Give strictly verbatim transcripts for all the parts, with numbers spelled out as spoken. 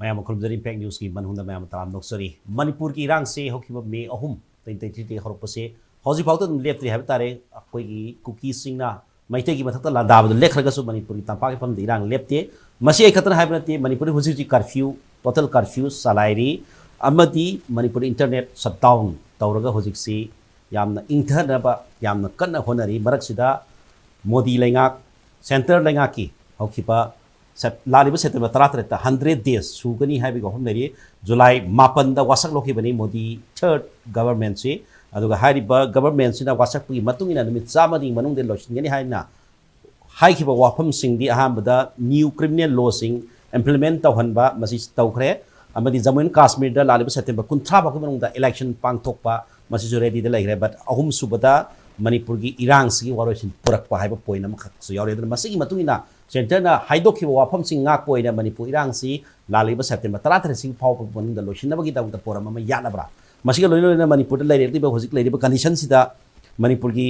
ꯃꯌꯥꯝ ꯈꯨꯔꯨꯝꯖꯔꯤ꯫ ꯏꯝꯄꯦꯛ ꯅ꯭ꯌꯨꯁꯀꯤ ꯃꯟ ꯍꯨꯝꯗ ꯃꯌꯥꯝ ꯇꯔꯥꯝꯅ ꯑꯣꯛꯆꯔꯤ꯫ ꯃꯅꯤꯄꯨꯔꯒꯤ ꯏꯔꯥꯡꯁꯦ ꯍꯧꯈꯤꯕ ꯃꯦ ꯑꯍꯨꯝ, ꯇ꯭ꯋꯦꯟꯇꯤ ꯇ꯭ꯋꯦꯟꯇꯤ ꯊ꯭ꯔꯤꯗꯒꯤ ꯍꯧꯔꯛꯄꯁꯦ ꯍꯧꯖꯤꯛꯐꯥꯎꯗ ꯑꯗꯨꯝ ꯂꯦꯞꯇ꯭ꯔꯤ ꯍꯥꯏꯕ ꯇꯥꯔꯦ꯫ ꯑꯩꯈꯣꯏꯒꯤ ꯀꯨꯀꯤꯁꯤꯡꯅ ꯃꯩꯇꯩꯒꯤ ꯃꯊꯛꯇ ꯂꯥꯟꯗꯥꯕꯗꯨ ꯂꯦꯞꯈ꯭ꯔꯒꯁꯨ ꯃꯅꯤꯄꯨꯔꯒꯤ ꯇꯝꯄꯥꯛꯀꯤ ꯃꯐꯝꯗ ꯏꯔꯥꯡ ꯂꯦꯞꯇꯦ꯫ ꯃꯁꯤ ꯑꯩ ꯈꯛꯇꯅ ꯍꯥꯏꯕ ꯅꯠꯇꯦ, ꯃꯅꯤꯄꯨꯔꯗ ꯍꯧꯖꯤꯛ ꯍꯧꯖꯤꯛ ꯀꯔꯐ꯭ꯌꯨ, ꯇꯣꯇꯦꯜ ꯀꯔꯐ꯭ꯌꯨ ꯆꯂꯥꯏꯔꯤ, ꯑꯃꯗꯤ ꯃꯅꯤꯄꯨꯔꯗ ꯏꯟꯇꯔꯅꯦꯠ ꯁꯠ ꯗꯥꯎꯟ ꯇꯧꯔꯒ ꯍꯧꯖꯤꯛꯁꯤ ꯌꯥꯝꯅ ꯏꯪꯊꯅꯕ ꯌꯥꯝꯅ ꯀꯟꯅ ꯍꯣꯠꯅꯔꯤ꯫ ꯃꯔꯛꯁꯤꯗ ꯃꯣꯗꯤ ꯂꯩꯉꯥꯛ, ꯁꯦꯟꯇꯔ ꯂꯩꯉꯥꯛꯀꯤ ꯍꯧꯈꯤꯕ ꯁꯦꯞ-, ꯂꯥꯛꯂꯤꯕ ꯁꯦꯞꯇꯦꯝꯕꯔ ꯇꯔꯥꯇꯔꯦꯠꯇ ꯍꯟꯗ꯭ꯔꯦꯠ ꯗꯦꯖ ꯁꯨꯒꯅꯤ ꯍꯥꯏꯕꯒꯤ ꯋꯥꯐꯝ ꯂꯩꯔꯤ꯫ ꯖꯨꯂꯥꯏ ꯃꯥꯄꯟꯗ ꯋꯥꯁꯛ ꯂꯧꯈꯤꯕꯅꯤ ꯃꯣꯗꯤ ꯊꯔꯠ ꯒꯕꯔꯃꯦꯟꯁꯤ꯫ ꯑꯗꯨꯒ ꯍꯥꯏꯔꯤꯕ ꯒꯕꯔꯃꯦꯟꯁꯤꯅ ꯋꯥꯁꯛꯄꯒꯤ ꯃꯇꯨꯡ ꯏꯟꯅ ꯅꯨꯃꯤꯠ ꯆꯥꯝꯃꯒꯤ ꯃꯅꯨꯡꯗ ꯂꯣꯏꯁꯤꯟꯒꯅꯤ ꯍꯥꯏꯅ ꯍꯥꯏꯈꯤꯕ ꯋꯥꯐꯝꯁꯤꯡꯗꯤ ꯑꯍꯥꯟꯕꯗ ꯅ꯭ꯌꯨ ꯀ꯭ꯔꯤꯃꯤꯅꯦꯜ ꯂꯣꯁꯤꯡ ꯏꯝꯄ꯭ꯂꯤꯃꯦꯟ ꯇꯧꯍꯟꯕ, ꯃꯁꯤ ꯇꯧꯈ꯭ꯔꯦ꯫ ꯑꯃꯗꯤ ꯖꯃꯨ ꯑꯦꯟ ꯀꯥꯁꯃꯤꯔꯗ ꯂꯥꯛꯂꯤꯕ ꯁꯦꯞꯇꯦꯝꯕꯔ ꯀꯨꯟꯊ꯭ꯔꯥ ꯐꯥꯎꯒꯤ ꯃꯅꯨꯡꯗ ꯏꯂꯦꯛꯁꯟ ꯄꯥꯡꯊꯣꯛꯄ, ꯃꯁꯤꯁꯨ ꯔꯦꯗꯤꯗ ꯂꯩꯈ꯭ꯔꯦ꯫ ꯕꯠ ꯑꯍꯨꯝꯁꯨꯕꯗ ꯃꯅꯤꯄꯨꯔꯒꯤ ꯏꯔꯥꯡꯁꯤꯒꯤ ꯋꯥꯔꯣꯏꯁꯤꯟ ꯄꯨꯔꯛꯄ ꯍꯥꯏꯕ ꯄꯣꯏꯟ ꯑꯃꯈꯛꯁꯨ ꯌꯥꯎꯔꯤ꯫ ꯑꯗꯨꯅ ꯃꯁꯤꯒꯤ ꯃꯇꯨꯡ ꯏꯟꯅ ꯁꯦꯟꯇꯔꯅ ꯍꯥꯏꯗꯣꯛꯈꯤꯕ ꯋꯥꯐꯝꯁꯤꯡ ꯉꯥꯛꯄ ꯑꯣꯏꯅ ꯃꯅꯤꯄꯨꯔ ꯏꯔꯥꯡꯁꯤ ꯂꯥꯛꯂꯤꯕ ꯁꯦꯞꯇꯦꯝꯕꯔ ꯇꯔꯥꯇꯔꯦꯠꯁꯤ ꯐꯥꯎꯕ ꯃꯅꯨꯡꯗ ꯂꯣꯏꯁꯤꯟꯅꯕꯒꯤꯗꯃꯛꯇ ꯄꯣꯔꯝ ꯑꯃ ꯌꯥꯠꯂꯕ꯭ꯔꯥ? ꯃꯁꯤꯒ ꯂꯣꯏꯅ ꯂꯣꯏꯅꯅ ꯃꯅꯤꯄꯨꯔꯗ ꯂꯩꯔꯛꯂꯤꯕ ꯍꯧꯖꯤꯛ ꯂꯩꯔꯤꯕ ꯀꯟꯗꯤꯁꯟꯁꯤꯗ ꯃꯅꯤꯄꯨꯔꯒꯤ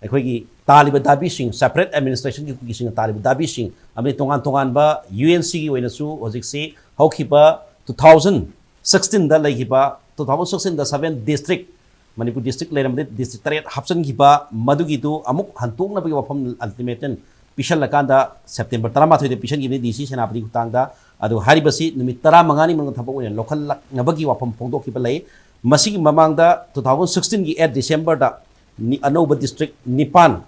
ꯑꯩꯈꯣꯏꯒꯤ ꯇꯥꯜꯂꯤꯕ ꯗꯥꯕꯤꯁꯤꯡ, ꯁꯦꯄꯔꯦꯠ ꯑꯦꯗꯃꯤꯅꯤꯁꯇ꯭ꯔꯦꯁꯟꯒꯤ ꯀꯨꯀꯤꯁꯤꯡꯅ ꯇꯥꯜꯂꯤꯕ ꯗꯥꯕꯤꯁꯤꯡ, ꯑꯃꯗꯤ ꯇꯣꯉꯥꯟ ꯇꯣꯉꯥꯟꯕ ꯌꯨ ꯑꯦꯟ ꯁꯤꯒꯤ ꯑꯣꯏꯅꯁꯨ ꯍꯧꯖꯤꯛꯁꯤ ꯍꯧꯈꯤꯕ ꯇꯨ ꯊꯥꯎꯖꯟ ꯁꯤꯛꯁꯇꯤꯟꯗ ꯂꯩꯈꯤꯕ, ꯇꯨ ꯊꯥꯎꯖꯟ ꯁꯤꯛꯁꯇꯤꯟꯗ ꯁꯚꯦꯟ ꯗꯤꯁꯇ꯭ꯔꯤꯛ, ꯃꯅꯤꯄꯨꯔ ꯗꯤꯁꯇ꯭ꯔꯤꯛ ꯂꯩꯔꯝꯕꯗ ꯗꯤꯁꯇ꯭ꯔꯤꯛ ꯇꯔꯦꯠ ꯍꯥꯞꯆꯤꯟꯈꯤꯕ, ꯃꯗꯨꯒꯤꯗꯨ ꯑꯃꯨꯛ ꯍꯟꯇꯣꯛꯅꯕꯒꯤ ꯋꯥꯐꯝ ꯑꯜꯇꯤꯃꯦꯇꯝ ꯄꯤꯁꯜꯂꯀꯥꯟꯗ ꯁꯦꯞꯇꯦꯝꯕꯔ ꯇꯔꯥꯃꯥꯊꯣꯏꯗ ꯄꯤꯁꯟꯈꯤꯕꯅꯤ ꯗꯤ ꯁꯤ ꯁꯦꯅꯥꯄꯇꯤ ꯈꯨꯠꯊꯥꯡꯗ꯫ ꯑꯗꯨ ꯍꯥꯏꯔꯤꯕꯁꯤ ꯅꯨꯃꯤꯠ ꯇꯔꯥꯃꯉꯥꯅꯤ ꯃꯅꯨꯡꯗ ꯊꯕꯛ ꯑꯣꯏꯅ ꯂꯧꯈꯠꯂꯛꯅꯕꯒꯤ ꯋꯥꯐꯝ ꯐꯣꯡꯗꯣꯛꯈꯤꯕ ꯂꯩ꯫ ꯃꯁꯤꯒꯤ ꯃꯃꯥꯡꯗ ꯇꯨ ꯊꯥꯎꯖꯟ ꯁꯤꯛꯁꯇꯤꯟꯒꯤ ꯑꯦꯠ ꯗꯤꯁꯦꯝꯕꯔꯗ ꯅꯤ-, ꯑꯅꯧꯕ ꯗꯤꯁꯇ꯭ꯔꯤꯛ ꯅꯤꯄꯥꯟ,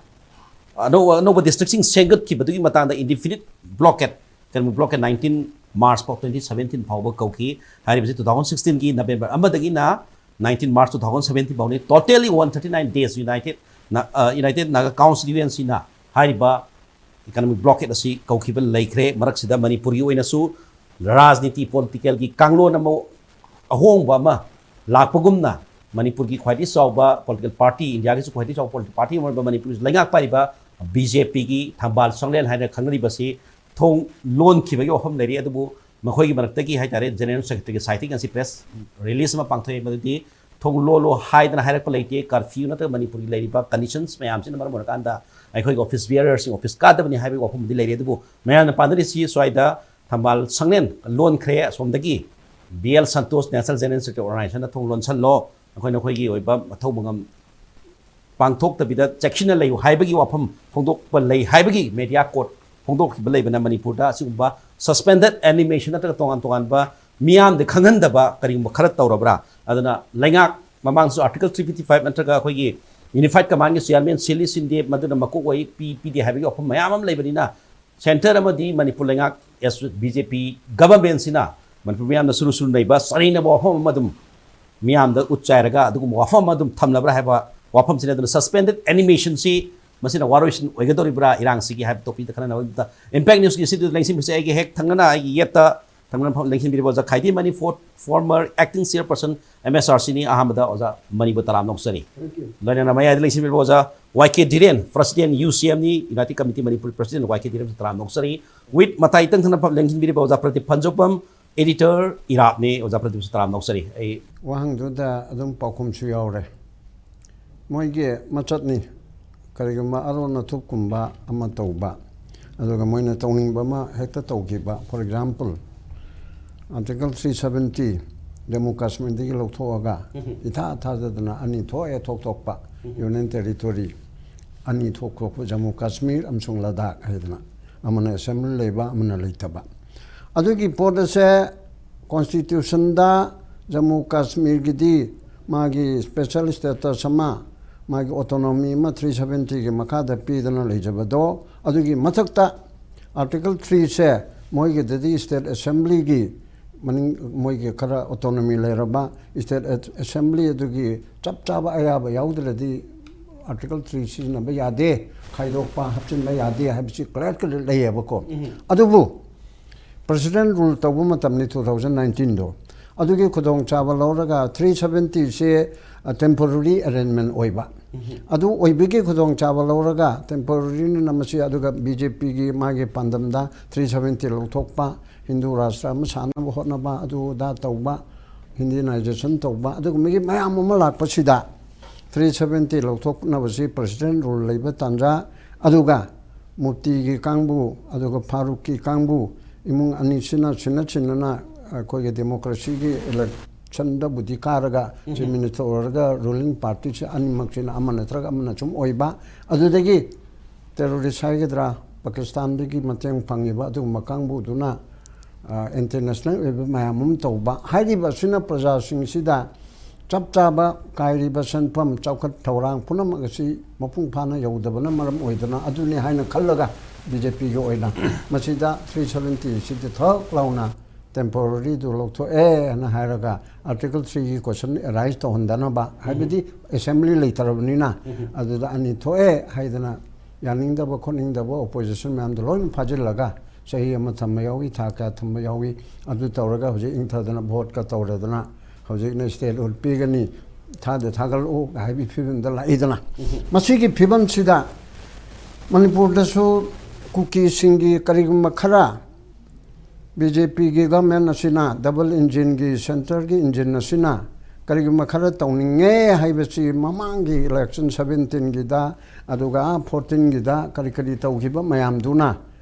ꯑꯅꯧ-, ꯑꯅꯧꯕ ꯗꯤꯁꯇ꯭ꯔꯤꯛꯁꯤꯡ ꯁꯦꯝꯒꯠꯈꯤꯕꯗꯨꯒꯤ ꯃꯇꯥꯡꯗ ꯏꯟꯗꯤꯐꯤꯅꯤꯠ ꯕ꯭ꯂꯣꯀꯦꯠ, ꯀꯔꯤꯒꯨꯝꯕ ꯕ꯭ꯂꯣꯀꯦꯠ ꯅꯥꯏꯟꯇꯤꯟ ꯃꯥꯔꯆ ꯐꯥꯎ ꯇ꯭ꯋꯦꯟꯇꯤ ꯁꯚꯦꯟꯇꯤꯟ ꯐꯥꯎꯕ ꯀꯧꯈꯤ꯫ ꯍꯥꯏꯔꯤꯕꯁꯤ ꯇꯨ ꯊꯥꯎꯖꯟ ꯁꯤꯛꯁꯇꯤꯟꯒꯤ ꯅꯕꯦꯝꯕꯔ ꯑꯃꯗꯒꯤꯅ nineteen March two thousand seventeen ꯐꯥꯎꯅꯤ꯫ Totally one thirty nine days united ꯅ-, ꯑ, united Naga council, U N ꯁꯤꯅ ꯍꯥꯏꯔꯤꯕ ꯏꯀꯅꯣꯃꯤꯛ ꯕ꯭ꯂꯣꯀꯦꯠ ꯑꯁꯤ ꯀꯧꯈꯤꯕ ꯂꯩꯈ꯭ꯔꯦ꯫ ꯃꯔꯛꯁꯤꯗ ꯃꯅꯤꯄꯨꯔꯒꯤ ꯑꯣꯏꯅꯁꯨ ꯔꯥꯖꯅꯤꯇꯤ, ꯄꯣꯂꯤꯇꯤꯀꯦꯜꯒꯤ ꯀꯥꯡꯂꯣꯟ ꯑꯃ, ꯑꯍꯣꯡꯕ ꯑꯃ ꯂꯥꯛꯄꯒꯨꯝꯅ ꯃꯅꯤꯄꯨꯔꯒꯤ ꯈ꯭ꯋꯥꯏꯗꯒꯤ ꯆꯥꯎꯕ ꯄꯣꯂꯤꯇꯤꯀꯦꯜ ꯄꯥꯔꯇꯤ, ꯏꯟꯗꯤꯌꯥꯒꯤꯁꯨ ꯈ꯭ꯋꯥꯏꯗꯒꯤ ꯆꯥꯎꯕ ꯄꯣꯂꯤꯇꯤꯀꯦꯜ ꯄꯥꯔꯇꯤ ꯑꯃ ꯑꯣꯏꯔꯤꯕ ꯃꯅꯤꯄꯨꯔꯒꯤ ꯂꯩꯉꯥꯛ ꯄꯥꯏꯔꯤꯕ ꯕꯤ ꯖꯦ ꯄꯤꯒꯤ ꯊꯝꯕꯥꯜ ꯁꯪꯂꯦꯟ ꯍꯥꯏꯅ ꯈꯪꯅꯔꯤꯕꯁꯤ ꯊꯣꯡ ꯂꯣꯟꯈꯤꯕꯒꯤ ꯋꯥꯐꯝ ꯂꯩꯔꯤ꯫ ꯑꯗꯨꯕꯨ ꯃꯈꯣꯏꯒꯤ ꯃꯔꯛꯇꯒꯤ ꯍꯥꯏꯇꯥꯔꯦ, ꯖꯦꯅꯔꯦꯜ ꯁꯦꯀ꯭ꯔꯦꯇꯔꯤꯒꯤ ꯁꯥꯏꯠꯇꯒꯤ ꯉꯁꯤ ꯄ꯭ꯔꯦꯁ ꯔꯤꯂꯤꯁ ꯑꯃ ꯄꯥꯡꯊꯣꯛꯑꯦ, ꯃꯗꯨꯗꯤ ꯊꯣꯡ ꯂꯣꯜꯂꯣ ꯍꯥꯏꯗꯅ ꯍꯥꯏꯔꯛꯄ ꯂꯩꯇꯦ꯫ ꯀꯔꯐ꯭ꯌꯨ ꯅꯠꯇ꯭ꯔꯒ ꯃꯅꯤꯄꯨꯔꯒꯤ ꯂꯩꯔꯤꯕ ꯀꯟꯗꯤꯁꯟꯁ ꯃꯌꯥꯝꯁꯤꯅ ꯃꯔꯝ ꯑꯣꯏꯔꯀꯥꯟꯗ ꯑꯩꯈꯣꯏꯒꯤ ꯑꯣꯐꯤꯁ ꯕꯤꯌꯔꯔꯁꯤꯡ ꯑꯣꯐꯤꯁ ꯀꯥꯗꯕꯅꯤ ꯍꯥꯏꯕꯒꯤ ꯋꯥꯐꯝꯗꯤ ꯂꯩꯔꯦ꯫ ꯑꯗꯨꯕꯨ ꯃꯌꯥꯝꯅ ꯄꯥꯅꯔꯤꯁꯤ ꯁ꯭ꯋꯥꯏꯗ ꯊꯝꯕꯥꯜ ꯁꯪꯂꯦꯟ ꯂꯣꯟꯈ꯭ꯔꯦ꯫ ꯑꯁꯣꯝꯗꯒꯤ B L Santosh, National General Secretary Organization, ꯅ ꯊꯣꯡ ꯂꯣꯟꯁꯜꯂꯣ, ꯅꯈꯣꯏ ꯅꯈꯣꯏꯒꯤ ꯑꯣꯏꯕ ꯃꯊꯧ ꯃꯉꯝ ꯄꯥꯡꯊꯣꯛꯇꯕꯤꯗ ꯆꯦꯛꯁꯤꯟꯅ ꯂꯩꯌꯨ ꯍꯥꯏꯕꯒꯤ ꯋꯥꯐꯝ ꯐꯣꯡꯗꯣꯛꯄ ꯂꯩ ꯍꯥꯏꯕꯒꯤ ꯃꯦꯗꯤꯌꯥ ꯀꯣꯔꯠ ꯐꯣꯡꯗꯣꯛꯈꯤꯕ ꯂꯩꯕꯅ ꯃꯅꯤꯄꯨꯔꯗ ꯑꯁꯤꯒꯨꯝꯕ suspended animation ꯅꯠꯇ꯭ꯔꯒ ꯇꯣꯉꯥꯟ ꯇꯣꯉꯥꯟꯕ ꯃꯤꯌꯥꯝꯗ ꯈꯪꯍꯟꯗꯕ ꯀꯔꯤꯒꯨꯝꯕ ꯈꯔ ꯇꯧꯔꯕ꯭ꯔꯥ? ꯑꯗꯨꯅ ꯂꯩꯉꯥꯛ ꯃꯃꯥꯡꯁꯨ Article three fifty five ꯅꯠꯇ꯭ꯔꯒ ꯑꯩꯈꯣꯏꯒꯤ Unified Command ꯀꯤ chairman ꯁꯤꯜꯂꯤ ꯁꯤꯟꯗꯦ, ꯃꯗꯨꯅ ꯃꯀꯣꯛ ꯑꯣꯏ ꯄꯤ ꯄꯤꯗꯦ ꯍꯥꯏꯕꯒꯤ ꯋꯥꯐꯝ ꯃꯌꯥꯝ ꯑꯃ ꯂꯩꯕꯅꯤꯅ, ꯁꯦꯟꯇꯔ ꯑꯃꯗꯤ ꯃꯅꯤꯄꯨꯔ ꯂꯩꯉꯥꯛ, ꯕꯤ ꯖꯦ ꯄꯤ government ꯁꯤꯅ ꯃꯅꯤꯄꯨꯔ ꯃꯤꯌꯥꯝꯅ ꯁꯨꯔꯨ ꯁꯨꯔꯨ ꯅꯩꯕ ꯆꯥꯅꯤꯡꯅꯕ ꯋꯥꯐꯝ ꯑꯃ ꯑꯗꯨꯝ ꯃꯤꯌꯥꯝꯗ ꯎꯠ ꯆꯥꯏꯔꯒ ꯑꯗꯨꯒꯨꯝꯕ ꯋꯥꯐꯝ ꯑꯃ ꯑꯗꯨꯝ ꯊꯝꯂꯕ꯭ꯔꯥ ꯍꯥꯏꯕ ꯋꯥꯐꯝꯁꯤꯅꯤ꯫ ꯑꯗꯨꯅ suspended animation ꯁꯤ ꯃꯁꯤꯅ ꯋꯥꯔꯣꯏꯁꯤꯟ ꯑꯣꯏꯒꯗꯧꯔꯤꯕ꯭ꯔꯥ ꯏꯔꯥꯡꯁꯤꯒꯤ ꯍꯥꯏꯕ topic ꯇ ꯈꯟꯅꯅꯕꯒꯤꯗꯃꯛꯇ Impact News ꯀꯤ studio ꯗ ꯂꯦꯡꯁꯤꯟꯕꯁꯦ ꯑꯩꯒꯤ ꯍꯦꯛ ꯊꯪꯅꯅ ꯑꯩꯒꯤ ꯌꯦꯠꯇ ꯊꯪꯅꯅ ꯐꯝ ꯂꯦꯡꯁꯤꯟꯕꯤꯔꯤꯕ ꯑꯣꯖꯥ ꯈꯥꯏꯗꯦꯝꯃꯅꯤ, for-, former acting chairperson M S R C ꯅꯤ꯫ ꯑꯍꯥꯟꯕꯗ ꯑꯣꯖꯥ ꯃꯅꯤꯕꯨ ꯇꯔꯥꯝꯅ ꯑꯣꯛꯆꯔꯤ꯫ Thank you. ꯂꯣꯏꯅꯅ ꯃꯌꯥꯏꯗ ꯂꯦꯡꯁꯤꯟꯕꯤꯔꯤꯕ ꯑꯣꯖꯥ ꯋꯥꯏ ꯀꯦ ꯙꯤꯔꯦꯟ, President U C M ꯅꯤ, United Committee Manipur President ꯋꯥꯏ ꯀꯦ ꯙꯤꯔꯦꯟ ꯇꯔꯥꯝꯅ ꯑꯣꯛꯆꯔꯤ꯫ With ꯃꯇꯥꯏ ꯏꯇꯪ ꯊꯪꯅ ꯐꯝ ꯂꯦꯡꯁꯤꯟꯕꯤꯔꯤꯕ ꯑꯣꯖꯥ ꯄ꯭ꯔꯗꯤꯞ ꯐꯟꯖꯧꯄꯝ, editor ꯏꯔꯥꯞꯅꯤ꯫ ꯑꯣꯖꯥ ꯄ꯭ꯔꯗꯤꯞꯁꯨ ꯇꯔꯥꯝꯅ ꯑꯣꯛꯆꯔꯤ꯫ ꯑꯩ ꯋꯥꯍꯪꯗꯨꯗ ꯑꯗꯨꯝ ꯄꯥꯎꯈꯨꯝꯁꯨ ꯌꯥꯎꯔꯦ꯫ ꯃꯣꯏꯒꯤ ꯃꯆꯠꯅꯤ꯫ ꯀꯔꯤꯒꯨꯝꯕ ꯑꯔꯣꯟ ꯑꯊꯨꯞꯀꯨꯝꯕ ꯑꯃ ꯇꯧꯕ, ꯑꯗꯨꯒ ꯃꯣꯏꯅ ꯇꯧꯅꯤꯡꯕ ꯑꯃ ꯍꯦꯛꯇ ꯇꯧꯈꯤꯕ, for example, Article three seventy Jammu ꯀꯥꯁꯃꯤꯔꯗꯒꯤ ꯂꯧꯊꯣꯛꯑꯒ ꯎꯝ꯫ ꯏꯊꯥ ꯊꯥꯖꯗꯅ ꯑꯅꯤ ꯊꯣꯛꯑꯦ, ꯊꯣꯛ ꯊꯣꯛꯄ ꯎꯝ꯫ Union Territory ꯑꯅꯤ ꯊꯣꯛ ꯊꯣꯛꯄ, ꯖꯝꯃꯨ ꯀꯥꯁꯃꯤꯔ ꯑꯃꯁꯨꯡ ꯂꯗꯥꯈ ꯍꯥꯏꯗꯅ, ꯑꯃꯅ assembly ꯂꯩꯕ, ꯑꯃꯅ ꯂꯩꯇꯕ꯫ ꯑꯗꯨꯒꯤ ꯄꯣꯠ ꯑꯁꯦ constitution ꯗ ꯖꯝꯃꯨ ꯀꯥꯁꯃꯤꯔꯒꯤꯗꯤ ꯃꯥꯒꯤ special status ꯑꯃ, ꯃꯥꯒꯤ autonomy ꯑꯃ three seventy ꯒꯤ ꯃꯈꯥꯗ ꯄꯤꯗꯅ ꯂꯩꯖꯕꯗꯣ, ꯑꯗꯨꯒꯤ ꯃꯊꯛꯇ Article three ꯁꯦ ꯃꯣꯏꯒꯤꯗꯗꯤ state assembly ꯒꯤ ꯃꯅꯤꯡ, ꯃꯣꯏꯒꯤ ꯈꯔ autonomy ꯂꯩꯔꯕ state assembly ꯑꯗꯨꯒꯤ ꯆꯞ ꯆꯥꯕ ꯑꯌꯥꯕ ꯌꯥꯎꯗ꯭ꯔꯗꯤ Article three ꯁꯤꯖꯤꯟꯅꯕ ꯌꯥꯗꯦ, ꯈꯥꯏꯗꯣꯛꯄ ꯍꯥꯞꯆꯤꯟꯕ ꯌꯥꯗꯦ ꯍꯥꯏꯕꯁꯤ clear ꯀꯠ ꯂꯩꯌꯦꯕꯀꯣ꯫ ꯎꯝ꯫ ꯑꯗꯨꯕꯨ President rule ꯇꯧꯕ ꯃꯇꯝꯅꯤ two thousand nineteen ꯗꯣ, ꯑꯗꯨꯒꯤ ꯈꯨꯗꯣꯡꯆꯥꯕ ꯂꯧꯔꯒ three seventy ꯁꯦ, ꯑ, temporary arrangement ꯑꯣꯏꯕ꯫ ꯎꯝ꯫ ꯑꯗꯨ ꯑꯣꯏꯕꯒꯤ ꯈꯨꯗꯣꯡꯆꯥꯕ ꯂꯧꯔꯒ, temporary ꯅꯤꯅ ꯃꯁꯤ, ꯑꯗꯨꯒ B J P ꯒꯤ ꯃꯥꯒꯤ ꯄꯥꯟꯗꯝꯗ three seventy ꯂꯧꯊꯣꯛꯄ, ꯍꯤꯟꯗꯨ ꯔꯥꯁꯇ꯭ꯔ ꯑꯃ ꯁꯥꯅꯕ ꯍꯣꯠꯅꯕ, ꯑꯗꯨ ꯑꯗꯥ ꯇꯧꯕ, Indianization ꯇꯧꯕ, ꯑꯗꯨꯒꯨꯝꯕꯒꯤ ꯃꯌꯥꯝ ꯑꯃ ꯂꯥꯛꯄꯁꯤꯗ three seventy ꯂꯧꯊꯣꯛꯅꯕꯁꯤ President rule ꯂꯩꯕ ꯇꯥꯟꯖꯥ, ꯑꯗꯨꯒ ꯃꯨꯐꯇꯤꯒꯤ ꯀꯥꯡꯕꯨ, ꯑꯗꯨꯒ ꯐꯥꯔꯨꯛꯀꯤ ꯀꯥꯡꯕꯨ, ꯏꯃꯨꯡ ꯑꯅꯤꯁꯤꯅ ꯁꯤꯟꯅ ꯁꯤꯟꯅꯅ ꯑꯩꯈꯣꯏꯒꯤ ꯗꯦꯃꯣꯀ꯭ꯔꯦꯁꯤꯒꯤ ꯏꯂꯦꯛꯁꯟꯗꯕꯨꯗꯤ ꯀꯥꯔꯒ ꯆꯤꯐ ꯃꯤꯅꯤꯁꯇꯔ ꯑꯣꯏꯔꯒ ꯔꯨꯂꯤꯡ ꯄꯥꯔꯇꯤꯁꯤ ꯑꯅꯤꯃꯛꯁꯤꯅ ꯑꯃ ꯅꯠꯇ꯭ꯔꯒ ꯑꯃꯅ ꯁꯨꯝ ꯑꯣꯏꯕ꯫ ꯑꯗꯨꯗꯒꯤ ꯇꯦꯔꯣꯔꯤꯁ ꯍꯥꯏꯒꯗ꯭ꯔꯥ, ꯄꯥꯀꯤꯁꯇꯥꯟꯗꯒꯤ ꯃꯇꯦꯡ ꯐꯪꯉꯤꯕ ꯑꯗꯨꯒꯨꯝꯕ ꯀꯥꯡꯕꯨꯗꯨꯅ ꯏꯟꯇꯔꯅꯦꯁꯅꯦꯜ ꯑꯣꯏꯕ ꯃꯌꯥꯝ ꯑꯃ ꯇꯧꯕ꯫ ꯍꯥꯏꯔꯤꯕ ꯑꯁꯤꯅ ꯄ꯭ꯔꯖꯥꯁꯤꯡꯁꯤꯗ ꯆꯞ ꯆꯥꯕ ꯀꯥꯏꯔꯤꯕ ꯁꯦꯟꯐꯝ, ꯆꯥꯎꯈꯠ ꯊꯧꯔꯥꯡ ꯄꯨꯝꯅꯃꯛ ꯑꯁꯤ ꯃꯄꯨꯡ ꯐꯥꯅ ꯌꯧꯗꯕꯅ ꯃꯔꯝ ꯑꯣꯏꯗꯅ ꯑꯗꯨꯅꯤ ꯍꯥꯏꯅ ꯈꯜꯂꯒ ꯕꯤ ꯖꯦ ꯄꯤꯒꯤ ꯑꯣꯏꯅ ꯃꯁꯤꯗ ꯊ꯭ꯔꯤ ꯁꯕꯦꯟꯇꯤ ꯑꯁꯤꯗꯤ ꯊꯛ ꯂꯥꯎꯅ ꯇꯦꯝꯄꯣꯔꯔꯤꯗꯨ ꯂꯧꯊꯣꯛꯑꯦ ꯍꯥꯏꯅ ꯍꯥꯏꯔꯒ ꯑꯥꯔꯇꯤꯀꯜ ꯊ꯭ꯔꯤꯒꯤ ꯀꯣꯏꯁꯟ ꯑꯦꯔꯥꯏꯁ ꯇꯧꯍꯟꯗꯅꯕ, ꯍꯥꯏꯕꯗꯤ ꯑꯦꯁꯦꯝꯕ꯭ꯂꯤ ꯂꯩꯇ꯭ꯔꯕꯅꯤꯅ ꯑꯗꯨꯗ ꯑꯅꯤ ꯊꯣꯛꯑꯦ ꯍꯥꯏꯗꯅ ꯌꯥꯅꯤꯡꯗꯕ ꯈꯣꯠꯅꯤꯡꯗꯕ ꯑꯣꯄꯣꯖꯤꯁꯟ ꯃꯌꯥꯝꯗꯣ ꯂꯣꯏꯅ ꯐꯥꯖꯤꯜꯂꯒ ꯆꯍꯤ ꯑꯃ ꯊꯝꯕ ꯌꯥꯎꯏ, ꯊꯥ ꯀꯌꯥ ꯊꯝꯕ ꯌꯥꯎꯏ꯫ ꯑꯗꯨ ꯇꯧꯔꯒ ꯍꯧꯖꯤꯛ ꯏꯪꯊꯗꯅ ꯚꯣꯠꯀ ꯇꯧꯔꯗꯅ ꯍꯧꯖꯤꯛꯅ ꯁ꯭ꯇꯦꯠꯍꯨꯗ ꯄꯤꯒꯅꯤ, ꯊꯥꯗ ꯊꯥꯒꯠꯂꯛꯎ ꯍꯥꯏꯕꯒꯤ ꯐꯤꯕꯝꯗ ꯂꯥꯛꯏꯗꯅ꯫ ꯃꯁꯤꯒꯤ ꯐꯤꯕꯝꯁꯤꯗ ꯃꯅꯤꯄꯨꯔꯗꯁꯨ ꯀꯨꯀꯤꯁꯤꯡꯒꯤ ꯀꯔꯤꯒꯨꯝꯕ ꯈꯔ ꯕꯤ ꯖꯦ ꯄꯤꯒꯤ ꯒꯚꯔꯟꯃꯦꯟ ꯑꯁꯤꯅ, ꯗꯕꯜ ꯏꯟꯖꯤꯟꯒꯤ ꯁꯦꯟꯇꯔꯒꯤ ꯏꯟꯖꯤꯟ ꯑꯁꯤꯅ ꯀꯔꯤꯒꯨꯝꯕ ꯈꯔ ꯇꯧꯅꯤꯡꯉꯦ ꯍꯥꯏꯕꯁꯤ ꯃꯃꯥꯡꯒꯤ ꯏꯂꯦꯛꯁꯟ ꯁꯕꯦꯟꯇꯤꯟꯒꯤꯗ, ꯑꯗꯨꯒ ꯐꯣꯔꯇꯤꯟꯒꯤꯗ ꯀꯔꯤ ꯀꯔꯤ ꯇꯧꯈꯤꯕ ꯃꯌꯥꯝꯗꯨꯅ,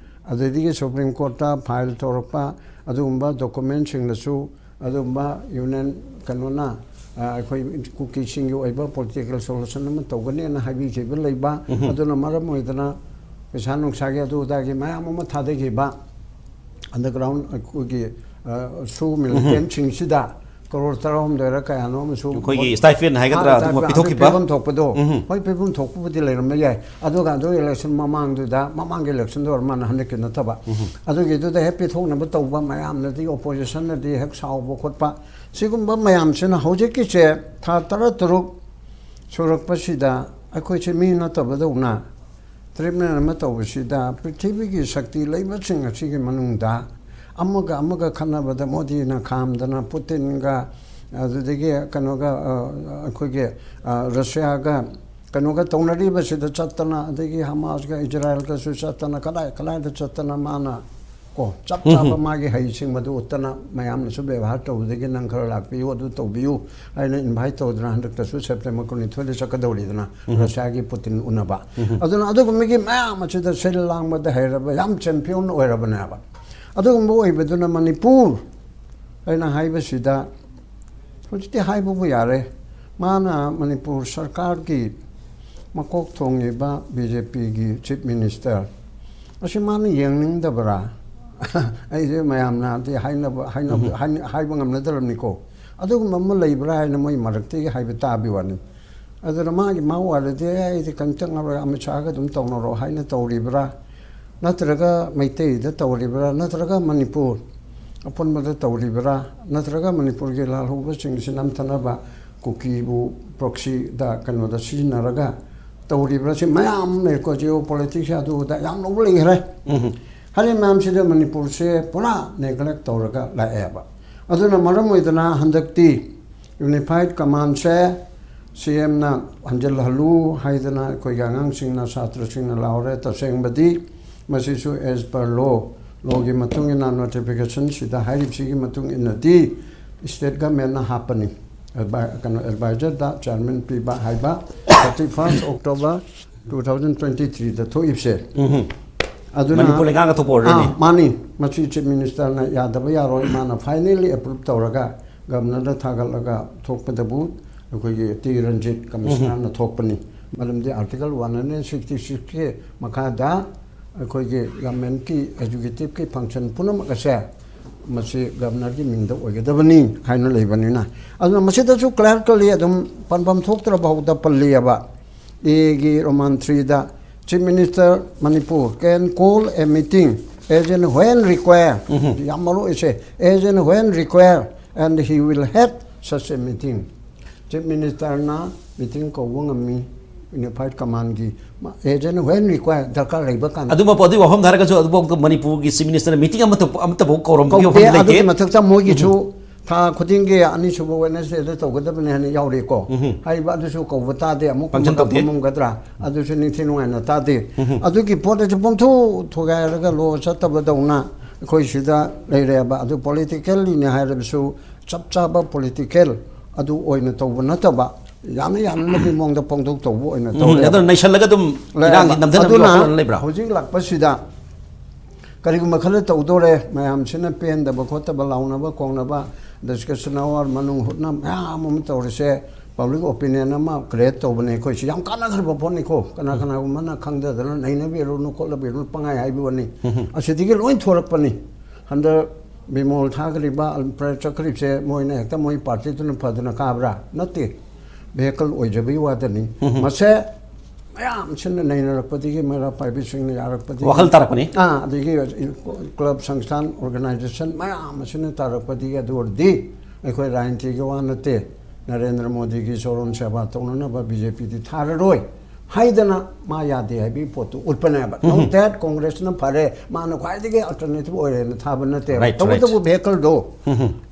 ꯑꯗꯨꯗꯒꯤ ꯁꯨꯄ꯭ꯔꯤꯝ ꯀꯣꯔꯠꯇ ꯐꯥꯏꯜ ꯇꯧꯔꯛꯄ ꯑꯗꯨꯒꯨꯝꯕ ꯗꯣꯀꯨꯃꯦꯟꯁꯤꯡꯗꯁꯨ ꯑꯗꯨꯒꯨꯝꯕ ꯌꯨꯅꯤꯌꯟ ꯀꯩꯅꯣꯅ, ꯑ, ꯑꯩꯈꯣꯏ ꯀꯨꯀꯤꯁꯤꯡꯒꯤ ꯑꯣꯏꯕ ꯄꯣꯂꯤꯇꯤꯀꯦꯜ ꯁꯣꯂꯨꯁꯟ ꯑꯃ ꯇꯧꯒꯅꯦꯅ ꯍꯥꯏꯕꯤꯈꯤꯕ ꯂꯩꯕ, ꯑꯗꯨꯅ ꯃꯔꯝ ꯑꯣꯏꯗꯅ ꯄꯩꯁꯥ ꯅꯨꯡꯁꯥꯒꯤ ꯑꯗꯨ ꯑꯗꯥꯒꯤ ꯃꯌꯥꯝ ꯑꯃ ꯊꯥꯗꯈꯤꯕ, ꯑꯟꯗꯔꯒ꯭ꯔꯥꯎꯟ ꯑꯩꯈꯣꯏꯒꯤ, ꯑ, ꯁꯨ ꯃꯤꯂꯤꯇꯦꯟꯁꯤꯡꯁꯤꯗ ꯀꯔꯣꯔ ꯇꯔꯥꯍꯨꯝꯗꯣꯏꯔ ꯀꯌꯥꯅꯣ ꯑꯃꯁꯨ ꯑꯩꯈꯣꯏꯒꯤ ꯃꯣꯏ stipend ꯍꯥꯏꯒꯗ꯭ꯔꯥ, ꯊꯥ ꯑꯗꯨꯒꯨꯝꯕ stipend ꯑꯗꯨ ꯄꯤꯊꯣꯛꯈꯤꯕ? ꯄꯤꯐꯝ ꯊꯣꯛꯄꯗꯣ, ꯎꯝ꯫ ꯍꯣꯏ, ꯄꯤꯐꯝ ꯊꯣꯛꯄꯕꯨꯗꯤ ꯂꯩꯔꯝꯕ ꯌꯥꯏ꯫ ꯑꯗꯨꯒ ꯑꯗꯨ ꯏꯂꯦꯛꯁꯟ ꯃꯃꯥꯡꯗꯨꯗ, ꯃꯃꯥꯡꯒꯤ ꯏꯂꯦꯛꯁꯟꯗ ꯑꯣꯏꯔ ꯃꯥꯅ, ꯍꯟꯗꯛꯀꯤ ꯅꯠꯇꯕ, ꯑꯗꯨꯒꯤꯗꯨꯗ ꯍꯦꯛ ꯄꯤꯊꯣꯛꯅꯕ ꯇꯧꯕ ꯃꯌꯥꯝꯅꯗꯤ, ꯑꯣꯄꯣꯖꯤꯁꯟꯅꯗꯤ ꯍꯦꯛ ꯁꯥꯎꯕ ꯈꯣꯠꯄ, ꯁꯤꯒꯨꯝꯕ ꯃꯌꯥꯝꯁꯤꯅ ꯍꯧꯖꯤꯛꯀꯤꯁꯦ ꯊꯥ ꯇꯔꯥ ꯇꯔꯨꯛ ꯁꯨꯔꯛꯄꯁꯤꯗ ꯑꯩꯈꯣꯏꯁꯦ ꯃꯤ ꯅꯠꯇꯕꯗꯧꯅ ꯇ꯭ꯔꯤꯠꯃꯦꯟ ꯑꯃ ꯇꯧꯕꯁꯤꯗ ꯄ꯭ꯔꯤꯊꯤꯕꯤꯒꯤ ꯁꯛꯇꯤ ꯂꯩꯕꯁꯤꯡ ꯑꯁꯤꯒꯤ ꯃꯅꯨꯡꯗ ꯑꯃꯒ ꯑꯃꯒ ꯈꯠꯅꯕꯗ ꯃꯣꯗꯤꯅ ꯈꯥꯝꯗꯅ, ꯄꯨꯇꯤꯟꯒ, ꯑꯗꯨꯗꯒꯤ ꯀꯩꯅꯣꯒ, ꯑ, ꯑꯩꯈꯣꯏꯒꯤ, ꯑ, ꯔꯁꯤꯌꯥꯒ ꯀꯩꯅꯣꯒ ꯇꯧꯅꯔꯤꯕꯁꯤꯗ ꯆꯠꯇꯅ, ꯑꯗꯒꯤ ꯍꯃꯥꯁꯒ ꯏꯖꯔꯥꯏꯜꯒꯁꯨ ꯆꯠꯇꯅ, ꯀꯗꯥꯏ ꯀꯗꯥꯏꯗ ꯆꯠꯇꯅ ꯃꯥꯅ ꯀꯣ, ꯆꯞ ꯆꯥꯕ ꯃꯥꯒꯤ ꯍꯩꯁꯤꯡꯕꯗꯨ ꯎꯠꯇꯅ ꯃꯌꯥꯝꯅꯁꯨ ꯕꯦꯕꯥꯔ ꯇꯧꯕꯗꯒꯤ ꯅꯪ ꯈꯔ ꯂꯥꯛꯄꯤꯌꯨ, ꯑꯗꯨ ꯇꯧꯕꯤꯌꯨ ꯍꯥꯏꯅ ꯏꯟꯚꯥꯏꯠ ꯇꯧꯗꯅ ꯍꯟꯗꯛꯇꯁꯨ ꯁꯦꯞꯇꯦꯝꯕꯔ ꯀꯨꯟꯅꯤꯊꯣꯏꯗ ꯆꯠꯀꯗꯧꯔꯤꯗꯅ ꯔꯁꯤꯌꯥꯒꯤ ꯄꯨꯇꯤꯟ ꯎꯅꯕ꯫ ꯑꯗꯨꯅ ꯑꯗꯨꯒꯨꯝꯕꯒꯤ ꯃꯌꯥꯝ ꯑꯁꯤꯗ ꯁꯤꯜ ꯂꯥꯡꯕꯗ ꯍꯩꯔꯕ ꯌꯥꯝ ꯆꯦꯝꯄꯤꯌꯟ ꯑꯣꯏꯔꯕꯅꯦꯕ꯫ ꯑꯗꯨꯒꯨꯝꯕ ꯑꯣꯏꯕꯗꯨꯅ ꯃꯅꯤꯄꯨꯔ ꯑꯩꯅ ꯍꯥꯏꯕꯁꯤꯗ ꯍꯧꯖꯤꯛꯇꯤ ꯍꯥꯏꯕꯕꯨ ꯌꯥꯔꯦ꯫ ꯃꯥꯅ ꯃꯅꯤꯄꯨꯔ ꯁꯔꯀꯥꯔꯒꯤ ꯃꯀꯣꯛ ꯊꯣꯡꯉꯤꯕ ꯕꯤ ꯖꯦ ꯄꯤꯒꯤ ꯆꯤꯐ ꯃꯤꯅꯤꯁꯇꯔ ꯑꯁꯤ ꯃꯥꯅ ꯌꯦꯡꯅꯤꯡꯗꯕ꯭ꯔꯥ? ꯑꯩꯁꯦ ꯃꯌꯥꯝꯅꯗꯤ ꯍꯥꯏꯅꯕ ꯍꯥꯏꯅꯕ ꯍꯥꯏꯅ- ꯍꯥꯏꯕ ꯉꯝꯅꯗ꯭ꯔꯕꯅꯤꯀꯣ꯫ ꯑꯗꯨꯒꯨꯝꯕ ꯑꯃ ꯂꯩꯕ꯭ꯔꯥ ꯍꯥꯏꯅ ꯃꯣꯏ ꯃꯔꯛꯇꯒꯤ ꯍꯥꯏꯕ ꯇꯥꯕꯤ ꯋꯥꯅꯤ꯫ ꯑꯗꯨꯅ ꯃꯥꯒꯤ ꯃꯥ ꯋꯥꯔꯗꯤ "ꯑꯦ, ꯑꯩꯗꯤ ꯀꯔꯤꯝꯇ ꯉꯝꯂꯣꯏ, ꯑꯃꯤꯠ ꯁꯥꯍꯒ ꯑꯗꯨꯝ ꯇꯧꯅꯔꯣ" ꯍꯥꯏꯅ ꯇꯧꯔꯤꯕ꯭ꯔꯥ? ꯅꯠꯇ꯭ꯔꯒ ꯃꯩꯇꯩꯗ ꯇꯧꯔꯤꯕ꯭ꯔꯥ? ꯅꯠꯇ꯭ꯔꯒ ꯃꯅꯤꯄꯨꯔ ꯑꯄꯨꯟꯕꯗ ꯇꯧꯔꯤꯕ꯭ꯔꯥ? ꯅꯠꯇ꯭ꯔꯒ ꯃꯅꯤꯄꯨꯔꯒꯤ ꯂꯥꯜꯍꯧꯕꯁꯤꯡꯁꯤ ꯅꯝꯊꯅꯕ ꯀꯨꯀꯤꯕꯨ ꯄ꯭ꯔꯣꯛꯁꯤꯗ ꯀꯩꯅꯣꯗ ꯁꯤꯖꯤꯟꯅꯔꯒ ꯇꯧꯔꯤꯕ꯭ꯔꯥ? ꯁꯤ ꯃꯌꯥꯝ ꯂꯩꯀꯣ, ꯖꯤꯑꯣ ꯄꯣꯂꯤꯇꯤꯛꯁ ꯑꯗꯨꯗ ꯌꯥꯝ ꯂꯧꯕ ꯂꯩꯈ꯭ꯔꯦ꯫ ꯍꯥꯏꯔꯤꯕ ꯃꯌꯥꯝꯁꯤꯗ ꯃꯅꯤꯄꯨꯔꯁꯦ ꯄꯨꯔꯥ ꯅꯦꯒ꯭ꯂꯦꯛ ꯇꯧꯔꯒ ꯂꯥꯛꯑꯦꯕ꯫ ꯑꯗꯨꯅ ꯃꯔꯝ ꯑꯣꯏꯗꯅ ꯍꯟꯗꯛꯇꯤ ꯌꯨꯅꯤꯐꯥꯏꯠ ꯀꯃꯥꯟꯁꯦ ꯁꯤ ꯑꯦꯝꯅ ꯍꯟꯖꯤꯜꯍꯜꯂꯨ ꯍꯥꯏꯗꯅ ꯑꯩꯈꯣꯏꯒꯤ ꯑꯉꯥꯡꯁꯤꯡꯅ, ꯁꯥꯇ꯭ꯔꯁꯤꯡꯅ ꯂꯥꯎꯔꯦ꯫ ꯇꯁꯦꯡꯕꯗꯤ ꯃꯁꯤꯁꯨ as per law, ꯂꯣꯒꯤ ꯃꯇꯨꯡ ꯏꯟꯅ ꯅꯣꯇꯤꯐꯤꯀꯦꯁꯟꯁꯤꯗ ꯍꯥꯏꯔꯤꯕꯁꯤꯒꯤ ꯃꯇꯨꯡ ꯏꯟꯅꯗꯤ ꯁ꯭ꯇꯦꯠ ꯒꯃꯦꯟꯅ ꯍꯥꯞꯄꯅꯤ꯫ ꯑꯦꯗꯚꯥꯏ- ꯀꯩꯅꯣ, ꯑꯦꯗꯚꯥꯏꯖꯔꯗ ꯆꯤꯌꯥꯔꯃꯦꯟ ꯄꯤꯕ ꯍꯥꯏꯕ thirty first October two thousand twenty third ꯊꯣꯛꯏꯕꯁꯦ꯫ ꯑꯗꯨꯅ ꯃꯅꯤꯄꯨꯔ ꯂꯩꯉꯥꯛꯅ ꯊꯣꯛꯄ ꯑꯣꯔꯗꯔꯅꯤ꯫ ꯑꯥ, ꯃꯥꯅꯤ꯫ ꯃꯁꯤ ꯆꯤꯐ ꯃꯤꯅꯤꯁꯇꯔꯅ ꯌꯥꯗꯕ ꯌꯥꯔꯣꯏ, ꯃꯥꯅ ꯐꯥꯏꯅꯦꯜꯂꯤ ꯑꯦꯄ꯭ꯔꯨꯞ ꯇꯧꯔꯒ ꯒꯕꯅꯔꯗ ꯊꯥꯒꯠꯂꯒ ꯊꯣꯛꯄꯗꯕꯨ ꯑꯩꯈꯣꯏꯒꯤ ꯇꯤ ꯔꯟꯖꯤꯠ ꯀꯃꯤꯁꯅꯔꯅ ꯊꯣꯛꯄꯅꯤ꯫ ꯃꯔꯝꯗꯤ ꯑꯥꯔꯇꯤꯀꯜ ꯋꯥꯟ ꯍꯟꯗ꯭ꯔꯦꯠ ꯁꯤꯛꯁꯇꯤ ꯁꯤꯛꯁꯀꯤ ꯃꯈꯥꯗ ꯑꯩꯈꯣꯏꯒꯤ ꯒꯚꯔꯟꯃꯦꯟꯠꯀꯤ ꯑꯦꯛꯖꯤꯀ꯭ꯌꯨꯇꯤꯚꯀꯤ ꯐꯪꯁꯟ ꯄꯨꯝꯅꯃꯛ ꯑꯁꯦ ꯃꯁꯤ ꯒꯚꯔꯅꯔꯒꯤ ꯃꯤꯡꯗ ꯑꯣꯏꯒꯗꯕꯅꯤ ꯍꯥꯏꯅ ꯂꯩꯕꯅꯤꯅ, ꯑꯗꯨꯅ ꯃꯁꯤꯗꯁꯨ ꯀ꯭ꯂꯤꯌꯥꯔ ꯀꯠꯂꯤ, ꯑꯗꯨꯝ ꯄꯟꯐꯝ ꯊꯣꯛꯇ꯭ꯔ ꯐꯥꯎꯗ ꯄꯜꯂꯤꯑꯕ꯫ ꯑꯦꯒꯤ Roman third, "Chief Minister Manipur can call a meeting as and when required." ꯌꯥꯝ ꯃꯔꯨ ꯑꯣꯏꯁꯦ, "as and when required, and he will have such a meeting." Chief ꯃꯤꯅꯤꯁꯇꯔꯅ ꯃꯤꯇꯤꯡ ꯀꯧꯕ ꯉꯝꯃꯤ ꯌꯨꯅꯤꯐꯥꯏꯠ ꯀꯃꯥꯟꯒꯤ, as and when required, ꯗꯔꯀꯥꯔ ꯂꯩꯕ ꯀꯥꯟꯗ꯫ ꯑꯗꯨꯃꯛꯄꯨ, ꯑꯗꯨꯒꯤ ꯋꯥꯐꯝꯗ ꯍꯥꯏꯔꯒꯁꯨ, ꯑꯗꯨꯐꯥꯎꯗ ꯃꯅꯤꯄꯨꯔꯒꯤ ꯆꯤꯐ ꯃꯤꯅꯤꯁꯇꯔꯅ ꯃꯤꯇꯤꯡ ꯑꯃꯠꯇ, ꯑꯃꯠꯇꯐꯥꯎ ꯀꯧꯔꯝꯕꯒꯤ ꯀꯧꯗꯦ꯫ ꯋꯥꯐꯝ ꯂꯩꯇꯦ꯫ ꯑꯗꯨꯒꯤ ꯃꯊꯛꯇ ꯃꯣꯏꯒꯤꯁꯨ ꯊꯥ ꯈꯨꯗꯤꯡꯒꯤ ꯑꯅꯤꯁꯨꯕ ꯋꯦꯅꯁꯗꯦꯗ ꯇꯧꯒꯗꯕꯅꯤ ꯍꯥꯏꯅ ꯌꯥꯎꯔꯤꯀꯣ꯫ ꯍꯥꯏꯔꯤꯕ ꯑꯗꯨꯁꯨ ꯀꯧꯕ ꯇꯥꯗꯦ, ꯑꯃꯨꯛ ꯐꯪꯁꯟ ꯀꯧꯕ ꯇꯧꯗꯦ꯫ ꯉꯝꯒꯗ꯭ꯔꯥ? ꯑꯗꯨꯁꯨ ꯅꯤꯡꯊꯤ ꯅꯨꯡꯉꯥꯏꯅ ꯇꯥꯗꯦ꯫ ꯑꯗꯨꯒꯤ ꯄꯣꯠ ꯑꯁꯤ ꯄꯣꯝꯊꯣꯛ ꯊꯨꯒꯥꯏꯔꯒ ꯂꯣ ꯆꯠꯇꯕꯗꯧꯅ ꯑꯩꯈꯣꯏ ꯁꯤꯗ ꯂꯩꯔꯦꯕ꯫ ꯑꯗꯨ ꯄꯣꯂꯤꯇꯤꯀꯦꯜꯂꯤꯅꯦ ꯍꯥꯏꯔꯕꯁꯨ ꯆꯞ ꯆꯥꯕ ꯄꯣꯂꯤꯇꯤꯀꯦꯜ ꯑꯗꯨ ꯑꯣꯏꯅ ꯇꯧꯕ ꯅꯠꯇꯕ, ꯌꯥꯅ ꯌꯥꯅꯅꯕꯒꯤ ꯃꯑꯣꯡꯗ ꯐꯣꯡꯗꯣꯛ ꯇꯧꯕ ꯑꯣꯏꯅ ꯎꯝ, ꯇꯧꯔꯦ꯫ ꯑꯗꯨꯅ ꯅꯩꯁꯜꯂꯒ ꯑꯗꯨꯝ ꯂꯩꯔꯦꯕ꯫ ꯏꯔꯥꯡꯁꯤ ꯅꯝꯊꯅꯕꯒꯤ ꯑꯗꯨꯅ ꯋꯥꯈꯜꯂꯣꯟ ꯂꯩꯕ꯭ꯔꯥ? ꯍꯧꯖꯤꯛ ꯂꯥꯛꯄꯁꯤꯗ ꯀꯔꯤꯒꯨꯝꯕ ꯈꯔ ꯇꯧꯗꯣꯔꯦ, ꯃꯌꯥꯝꯁꯤꯅ ꯄꯦꯟꯗꯕ ꯈꯣꯠꯇꯕ, ꯂꯥꯎꯅꯕ ꯈꯣꯡꯅꯕ, ꯗꯤꯁꯀꯁꯟ ꯑꯋꯥꯔ, ꯃꯅꯨꯡ ꯍꯨꯠꯅ ꯃꯌꯥꯝ ꯑꯃ ꯇꯧꯔꯤꯁꯦ, ꯄꯕ꯭ꯂꯤꯛ ꯑꯣꯄꯤꯅꯤꯌꯟ ꯑꯃ ꯀ꯭ꯔꯤꯌꯦꯠ ꯇꯧꯕꯅꯦ ꯑꯩꯈꯣꯏꯁꯤ꯫ ꯌꯥꯝ ꯀꯥꯟꯅꯈ꯭ꯔꯕ ꯄꯣꯠꯅꯤꯀꯣ꯫ ꯀꯅꯥ ꯀꯅꯥꯒꯨꯝꯕꯅ ꯈꯪꯗꯗꯅ ꯅꯩꯅꯕꯤꯔꯨꯅꯨ ꯈꯣꯠꯂꯕꯤꯔꯨꯅꯨ ꯄꯪꯍꯥꯏ ꯍꯥꯏꯕ ꯋꯥꯅꯤ꯫ ꯑꯁꯤꯗꯒꯤ ꯂꯣꯏ ꯊꯣꯔꯛꯄꯅꯤ꯫ ꯍꯟꯗꯛ ꯕꯤꯃꯣꯜ ꯊꯥꯈ꯭ꯔꯤꯕ, ꯑꯜꯄ꯭ꯔꯦꯗ ꯆꯠꯈ꯭ꯔꯤꯕꯁꯦ ꯃꯣꯏꯅ ꯍꯦꯛꯇ ꯃꯣꯏ ꯄꯥꯔꯇꯤꯗꯨꯅ ꯐꯗꯅ ꯀꯥꯕ꯭ꯔꯥ? ꯅꯠꯇꯦ꯫ ꯚꯦꯍꯤꯀꯜ ꯑꯣꯏꯖꯕꯒꯤ ꯋꯥꯗꯅꯤ꯫ ꯃꯁꯦ ꯃꯌꯥꯝꯁꯤꯅ ꯅꯩꯅꯔꯛꯄꯗꯒꯤ, ꯃꯩꯔꯥ ꯄꯥꯏꯕꯤꯁꯤꯡꯅ ꯌꯥꯔꯛꯄꯗꯒꯤ, ꯋꯥꯈꯜ ꯇꯥꯔꯛꯄꯅꯤ꯫ ꯑꯥ, ꯑꯗꯒꯤ ꯀ꯭ꯂꯕ, ꯁꯪꯁꯊꯥꯟ, ꯑꯣꯔꯒꯅꯥꯏꯖꯦꯁꯟ ꯃꯌꯥꯝ ꯑꯁꯤꯅ ꯇꯥꯔꯛꯄꯗꯒꯤ, ꯑꯗꯨ ꯑꯣꯏꯔꯗꯤ ꯑꯩꯈꯣꯏ ꯔꯥꯖꯅꯤꯇꯤꯒꯤ ꯋꯥ ꯅꯠꯇꯦ, ꯅꯔꯦꯟꯗ꯭ꯔ ꯃꯣꯗꯤꯒꯤ ꯆꯣꯔꯣꯟ ꯁꯦꯕꯥ ꯇꯧꯅꯅꯕ ꯕꯤ ꯖꯦ ꯄꯤꯗꯤ ꯊꯥꯔꯔꯣꯏ ꯍꯥꯏꯗꯅ ꯃꯥ ꯌꯥꯗꯦ ꯍꯥꯏꯕꯒꯤ ꯄꯣꯠꯇꯨ ꯎꯠꯄꯅꯦꯕ꯫ ꯅꯣꯠ ꯗꯦꯠ ꯀꯣꯡꯒ꯭ꯔꯦꯁꯅ ꯐꯔꯦ, ꯃꯥꯅ ꯈ꯭ꯋꯥꯏꯗꯒꯤ ꯑꯜꯇꯔꯅꯦꯇꯤꯚ ꯑꯣꯏꯔꯦꯅ ꯊꯥꯕ ꯅꯠꯇꯦꯕ꯫ Right, ꯇꯧꯕꯇꯕꯨ right. ꯚꯦꯍꯤꯀꯜꯗꯣ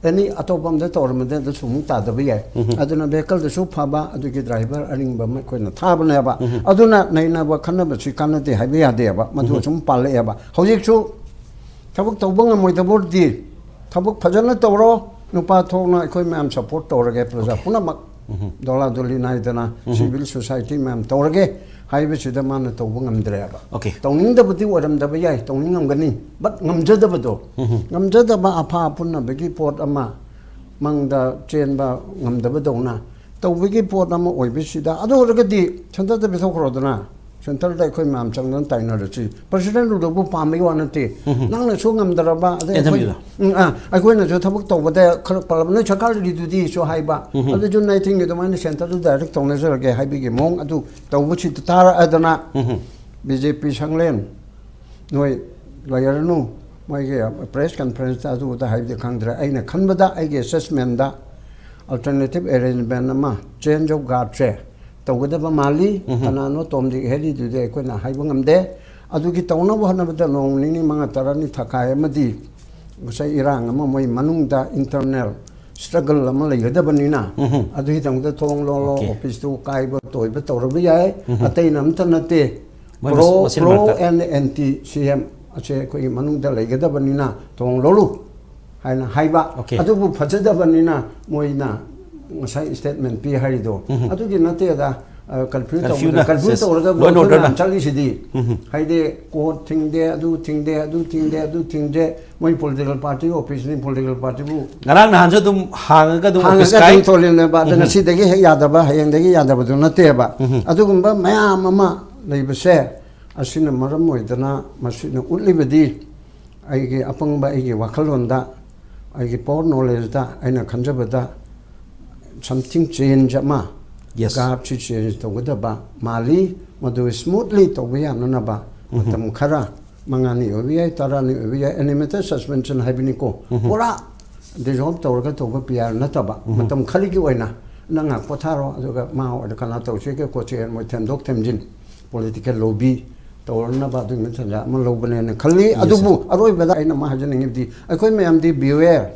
ꯑꯦꯅꯤ ꯑꯇꯣꯞꯄ ꯑꯝꯗ ꯇꯧꯔꯝꯃꯗꯤ ꯑꯗꯨꯁꯨ ꯑꯃꯨꯛ ꯇꯥꯗꯕ ꯌꯥꯏ꯫ ꯑꯗꯨꯅ ꯚꯦꯍꯤꯀꯜꯗꯨꯁꯨ ꯐꯕ, ꯑꯗꯨꯒꯤ ꯗ꯭ꯔꯥꯏꯚꯔ ꯑꯔꯤꯡꯕ ꯑꯃ ꯑꯩꯈꯣꯏꯅ ꯊꯥꯕꯅꯦꯕ꯫ ꯑꯗꯨꯅ ꯅꯩꯅꯕ ꯈꯟꯅꯕꯁꯤ ꯀꯥꯟꯅꯗꯦ ꯍꯥꯏꯕ ꯌꯥꯗꯦꯕ, ꯃꯗꯨ ꯁꯨꯝ ꯄꯥꯜꯂꯛꯑꯦꯕ꯫ ꯍꯧꯖꯤꯛꯁꯨ ꯊꯕꯛ ꯇꯧꯕ ꯉꯝꯃꯣꯏꯗꯕ ꯑꯣꯏꯔꯗꯤ ꯊꯕꯛ ꯐꯖꯅ ꯇꯧꯔꯣ, ꯅꯨꯄꯥ ꯊꯣꯛꯅ ꯑꯩꯈꯣꯏ ꯃꯌꯥꯝ ꯁꯄꯣꯔꯠ ꯇꯧꯔꯒꯦ, ꯄ꯭ꯔꯖꯥ ꯄꯨꯝꯅꯃꯛ ꯗꯣꯂꯥ ꯗꯣꯂꯤ ꯅꯥꯏꯗꯅ ꯁꯤꯚꯤꯜ ꯁꯣꯁꯥꯏꯇꯤ ꯃꯌꯥꯝ ꯇꯧꯔꯒꯦ ꯍꯥꯏꯕꯁꯤꯗ ꯃꯥꯅ ꯇꯧꯕ ꯉꯝꯗ꯭ꯔꯦꯕ꯫ Okay. ꯇꯧꯅꯤꯡꯗꯕꯗꯤ ꯑꯣꯏꯔꯝꯗꯕ ꯌꯥꯏ, ꯇꯧꯅꯤꯡꯉꯝꯒꯅꯤ, ꯕꯠ ꯉꯝꯖꯗꯕꯗꯣ, ꯉꯝꯖꯗꯕ, ꯑꯐꯥ ꯑꯄꯨꯟꯅꯕꯒꯤ ꯄꯣꯠ ꯑꯃ, ꯃꯪꯗ ꯆꯦꯟꯕ ꯉꯝꯗꯕꯗꯧꯅ ꯇꯧꯕꯒꯤ ꯄꯣꯠ ꯑꯃ ꯑꯣꯏꯕꯁꯤꯗ, ꯑꯗꯨ ꯑꯣꯏꯔꯒꯗꯤ ꯁꯦꯟꯇꯔꯗ ꯄꯤꯊꯣꯛꯈ꯭ꯔꯣꯗꯅ꯫ ꯁꯦꯟꯇꯔꯗ ꯑꯩꯈꯣꯏ ꯃꯌꯥꯝ ꯆꯪꯗꯅ ꯇꯥꯏꯅꯔꯁꯤ꯫ ꯄ꯭ꯔꯁꯤꯗꯦꯟ ꯔꯨꯜꯗꯕꯨ ꯄꯥꯝꯕꯒꯤ ꯋꯥ ꯅꯠꯇꯦ꯫ ꯅꯪꯅꯁꯨ ꯉꯝꯗ꯭ꯔꯕ, ꯑꯗꯩ ꯑꯩꯈꯣꯏ, ꯆꯦꯟꯊꯕꯤꯔꯣ꯫ ꯎꯝ, ꯑꯥ, ꯑꯩꯈꯣꯏꯅꯁꯨ ꯊꯕꯛ ꯇꯧꯕꯗ ꯈꯔ ꯄꯜꯂꯕ, ꯅꯣꯏ ꯁꯔꯀꯥꯔꯒꯤꯗꯨꯗꯤꯁꯨ ꯍꯥꯏꯕ, ꯑꯗꯨ ꯖꯨꯟ ꯅꯥꯏꯟꯇꯤꯟꯒꯤ ꯑꯗꯨꯃꯥꯏꯅ ꯁꯦꯟꯇꯔꯗ ꯗꯥꯏꯔꯦꯛ ꯇꯧꯅꯖꯔꯒꯦ ꯍꯥꯏꯕꯒꯤ ꯃꯑꯣꯡ ꯑꯗꯨ ꯇꯧꯕꯁꯤꯗ ꯇꯥꯔꯛꯑꯗꯅ ꯕꯤ ꯖꯦ ꯄꯤ ꯁꯪꯂꯦꯟ ꯅꯣꯏ ꯂꯩꯔꯅꯨ, ꯃꯣꯏꯒꯤ ꯄ꯭ꯔꯦꯁ ꯀꯟꯐꯔꯦꯟꯁꯇ ꯑꯗꯨꯗ ꯍꯥꯏꯕꯗꯤ ꯈꯪꯗ꯭ꯔꯦ꯫ ꯑꯩꯅ ꯈꯟꯕꯗ, ꯑꯩꯒꯤ ꯑꯦꯁꯦꯁꯃꯦꯟꯗ, ꯑꯜꯇꯔꯅꯦꯇꯤꯚ ꯑꯦꯔꯦꯟꯖꯃꯦꯟ ꯑꯃ, ꯆꯦꯟꯖ ꯑꯣꯐ ꯒꯥꯔꯗꯁꯦ ꯇꯧꯒꯗꯕ ꯃꯥꯜꯂꯤ꯫ ꯀꯅꯥꯅꯣ ꯇꯣꯝꯗꯤ ꯍꯦꯔꯤꯗꯨꯗꯤ ꯑꯩꯈꯣꯏꯅ ꯍꯥꯏꯕ ꯉꯝꯗꯦ꯫ ꯑꯗꯨꯒꯤ ꯇꯧꯅꯕ ꯍꯣꯠꯅꯕꯗ ꯅꯣꯡ ꯅꯤꯅꯤ, ꯃꯉꯥ, ꯇꯔꯥꯅꯤ, ꯊꯈꯥꯏ ꯑꯃꯗꯤ ꯉꯁꯥꯏ ꯏꯔꯥꯡ ꯑꯃ ꯃꯣꯏ ꯃꯅꯨꯡꯗ ꯏꯟꯇꯔꯅꯦꯜ ꯁ꯭ꯇ꯭ꯔꯒꯜ ꯑꯃ ꯂꯩꯒꯗꯕꯅꯤꯅ, ꯑꯗꯨꯒꯤꯗꯃꯛꯇ ꯊꯣꯡ ꯂꯣꯜꯂꯣ, Okay. ꯑꯣꯐꯤꯁꯇꯨ ꯀꯥꯏꯕ ꯇꯣꯏꯕ ꯇꯧꯔꯕ ꯌꯥꯏ꯫ ꯑꯇꯩꯅ ꯑꯝꯇ ꯅꯠꯇꯦ꯫ ꯃꯣꯏ ꯄ꯭ꯔꯣ ꯃꯁꯦꯟ ꯄ꯭ꯔꯣ ꯃꯔꯛꯇ꯫ ꯑꯦꯟ ꯑꯦꯟꯇꯤ ꯁꯤ ꯑꯦꯝ ꯑꯁꯦ ꯑꯩꯈꯣꯏꯒꯤ ꯃꯅꯨꯡꯗ ꯂꯩꯒꯗꯕꯅꯤꯅ ꯊꯣꯡ ꯂꯣꯜꯂꯨ ꯍꯥꯏꯅ ꯍꯥꯏꯕ꯫ Okay. ꯑꯗꯨꯕꯨ ꯐꯖꯗꯕꯅꯤꯅ ꯃꯣꯏꯅ ꯉꯁꯥꯏ ꯁ꯭ꯇꯦꯠꯃꯦꯟ ꯄꯤ ꯍꯥꯏꯔꯤꯗꯣ ꯑꯗꯨꯒꯤ ꯅꯠꯇꯦꯗ꯫ ꯀꯔꯐ꯭ꯌꯨ ꯇꯧꯕꯗ, ꯀꯔꯐ꯭ꯌꯨ ꯇꯧꯔꯒꯕꯨ ꯑꯩꯈꯣꯏ ꯃꯌꯥꯝ ꯆꯠꯂꯤꯁꯤꯗꯤ꯫ ꯍꯥꯏꯗꯤ ꯀꯣꯔꯠ ꯊꯤꯡꯗꯦ, ꯑꯗꯨ ꯊꯤꯡꯗꯦ, ꯑꯗꯨ ꯊꯤꯡꯗꯦ, ꯑꯗꯨ ꯊꯤꯡꯗꯦ꯫ ꯃꯣꯏ ꯄꯣꯂꯤꯇꯤꯀꯦꯜ ꯄꯥꯔꯇꯤ ꯑꯣꯐꯤꯁꯅꯤ, ꯄꯣꯂꯤꯇꯤꯀꯦꯜ ꯄꯥꯔꯇꯤꯕꯨ ꯉꯔꯥꯡ ꯅꯍꯥꯟꯁꯨ ꯑꯗꯨꯝ ꯍꯥꯡꯉꯒ ꯑꯗꯨꯝ ꯍꯥꯡꯉꯒ ꯑꯗꯨꯝ ꯊꯣꯜꯂꯤꯅꯦꯕ꯫ ꯑꯗꯨꯅ ꯁꯤꯗꯒꯤ ꯍꯦꯛ ꯌꯥꯗꯕ, ꯍꯌꯦꯡꯗꯒꯤ ꯌꯥꯗꯕꯗꯨ ꯅꯠꯇꯦꯕ꯫ ꯑꯗꯨꯒꯨꯝꯕ ꯃꯌꯥꯝ ꯑꯃ ꯂꯩꯕꯁꯦ, ꯑꯁꯤꯅ ꯃꯔꯝ ꯑꯣꯏꯗꯅ ꯃꯁꯤꯅ ꯎꯠꯂꯤꯕꯗꯤ, ꯑꯩꯒꯤ ꯑꯄꯪꯕ ꯑꯩꯒꯤ ꯋꯥꯈꯜꯂꯣꯟꯗ, ꯑꯩꯒꯤ ꯄꯣꯔ ꯅꯣꯂꯦꯖꯇ ꯑꯩꯅ ꯈꯟꯖꯕꯗ, something change ꯑꯃ, ꯒꯥꯞꯁꯤ ꯆꯦꯟꯖ ꯇꯧꯒꯗꯕ ꯃꯥꯜꯂꯤ꯫ ꯃꯗꯨ ꯁ꯭ꯃꯨꯠꯂꯤ ꯇꯧꯕ ꯌꯥꯅꯅꯕ ꯃꯇꯝ ꯈꯔ, ꯃꯉꯥꯅꯤ ꯑꯣꯏꯕ ꯌꯥꯏ, ꯇꯔꯥꯅꯤ ꯑꯣꯏꯕ ꯌꯥꯏ, ꯑꯦꯅꯤꯃꯦꯇꯦꯠ ꯁꯁꯄꯦꯟꯁꯟ ꯍꯥꯏꯕꯅꯤꯀꯣ, ꯄꯨꯔꯥ ꯗꯤꯖꯣꯜꯕ ꯇꯧꯔꯒ ꯇꯧꯕ ꯄꯤ ꯑꯥꯔ ꯅꯠꯇꯕ, ꯃꯇꯝ ꯈꯔꯒꯤ ꯑꯣꯏꯅ ꯅꯪ ꯉꯥꯏꯍꯥꯛ ꯄꯣꯊꯥꯔꯣ, ꯑꯗꯨꯒ ꯃꯥ ꯑꯣꯏꯅ ꯀꯅꯥ ꯇꯧꯁꯤꯒꯦ ꯈꯣꯠꯁꯤꯒꯦ, ꯃꯣꯏ ꯊꯦꯝꯗꯣꯛ ꯊꯦꯝꯖꯤꯟ, ꯄꯣꯂꯤꯇꯤꯀꯦꯜ ꯂꯣꯕꯤ ꯇꯧꯔꯅꯕ ꯑꯗꯨꯒꯤ ꯇꯟꯖꯥ ꯑꯃ ꯂꯧꯕꯅꯦꯅ ꯈꯜꯂꯤ꯫ ꯑꯗꯨꯕꯨ ꯑꯔꯣꯏꯕꯗ ꯑꯩꯅ ꯑꯃ ꯍꯥꯏꯖꯅꯤꯡꯉꯤꯕꯗꯤ, ꯑꯩꯈꯣꯏ ꯃꯌꯥꯝꯗꯤ beware,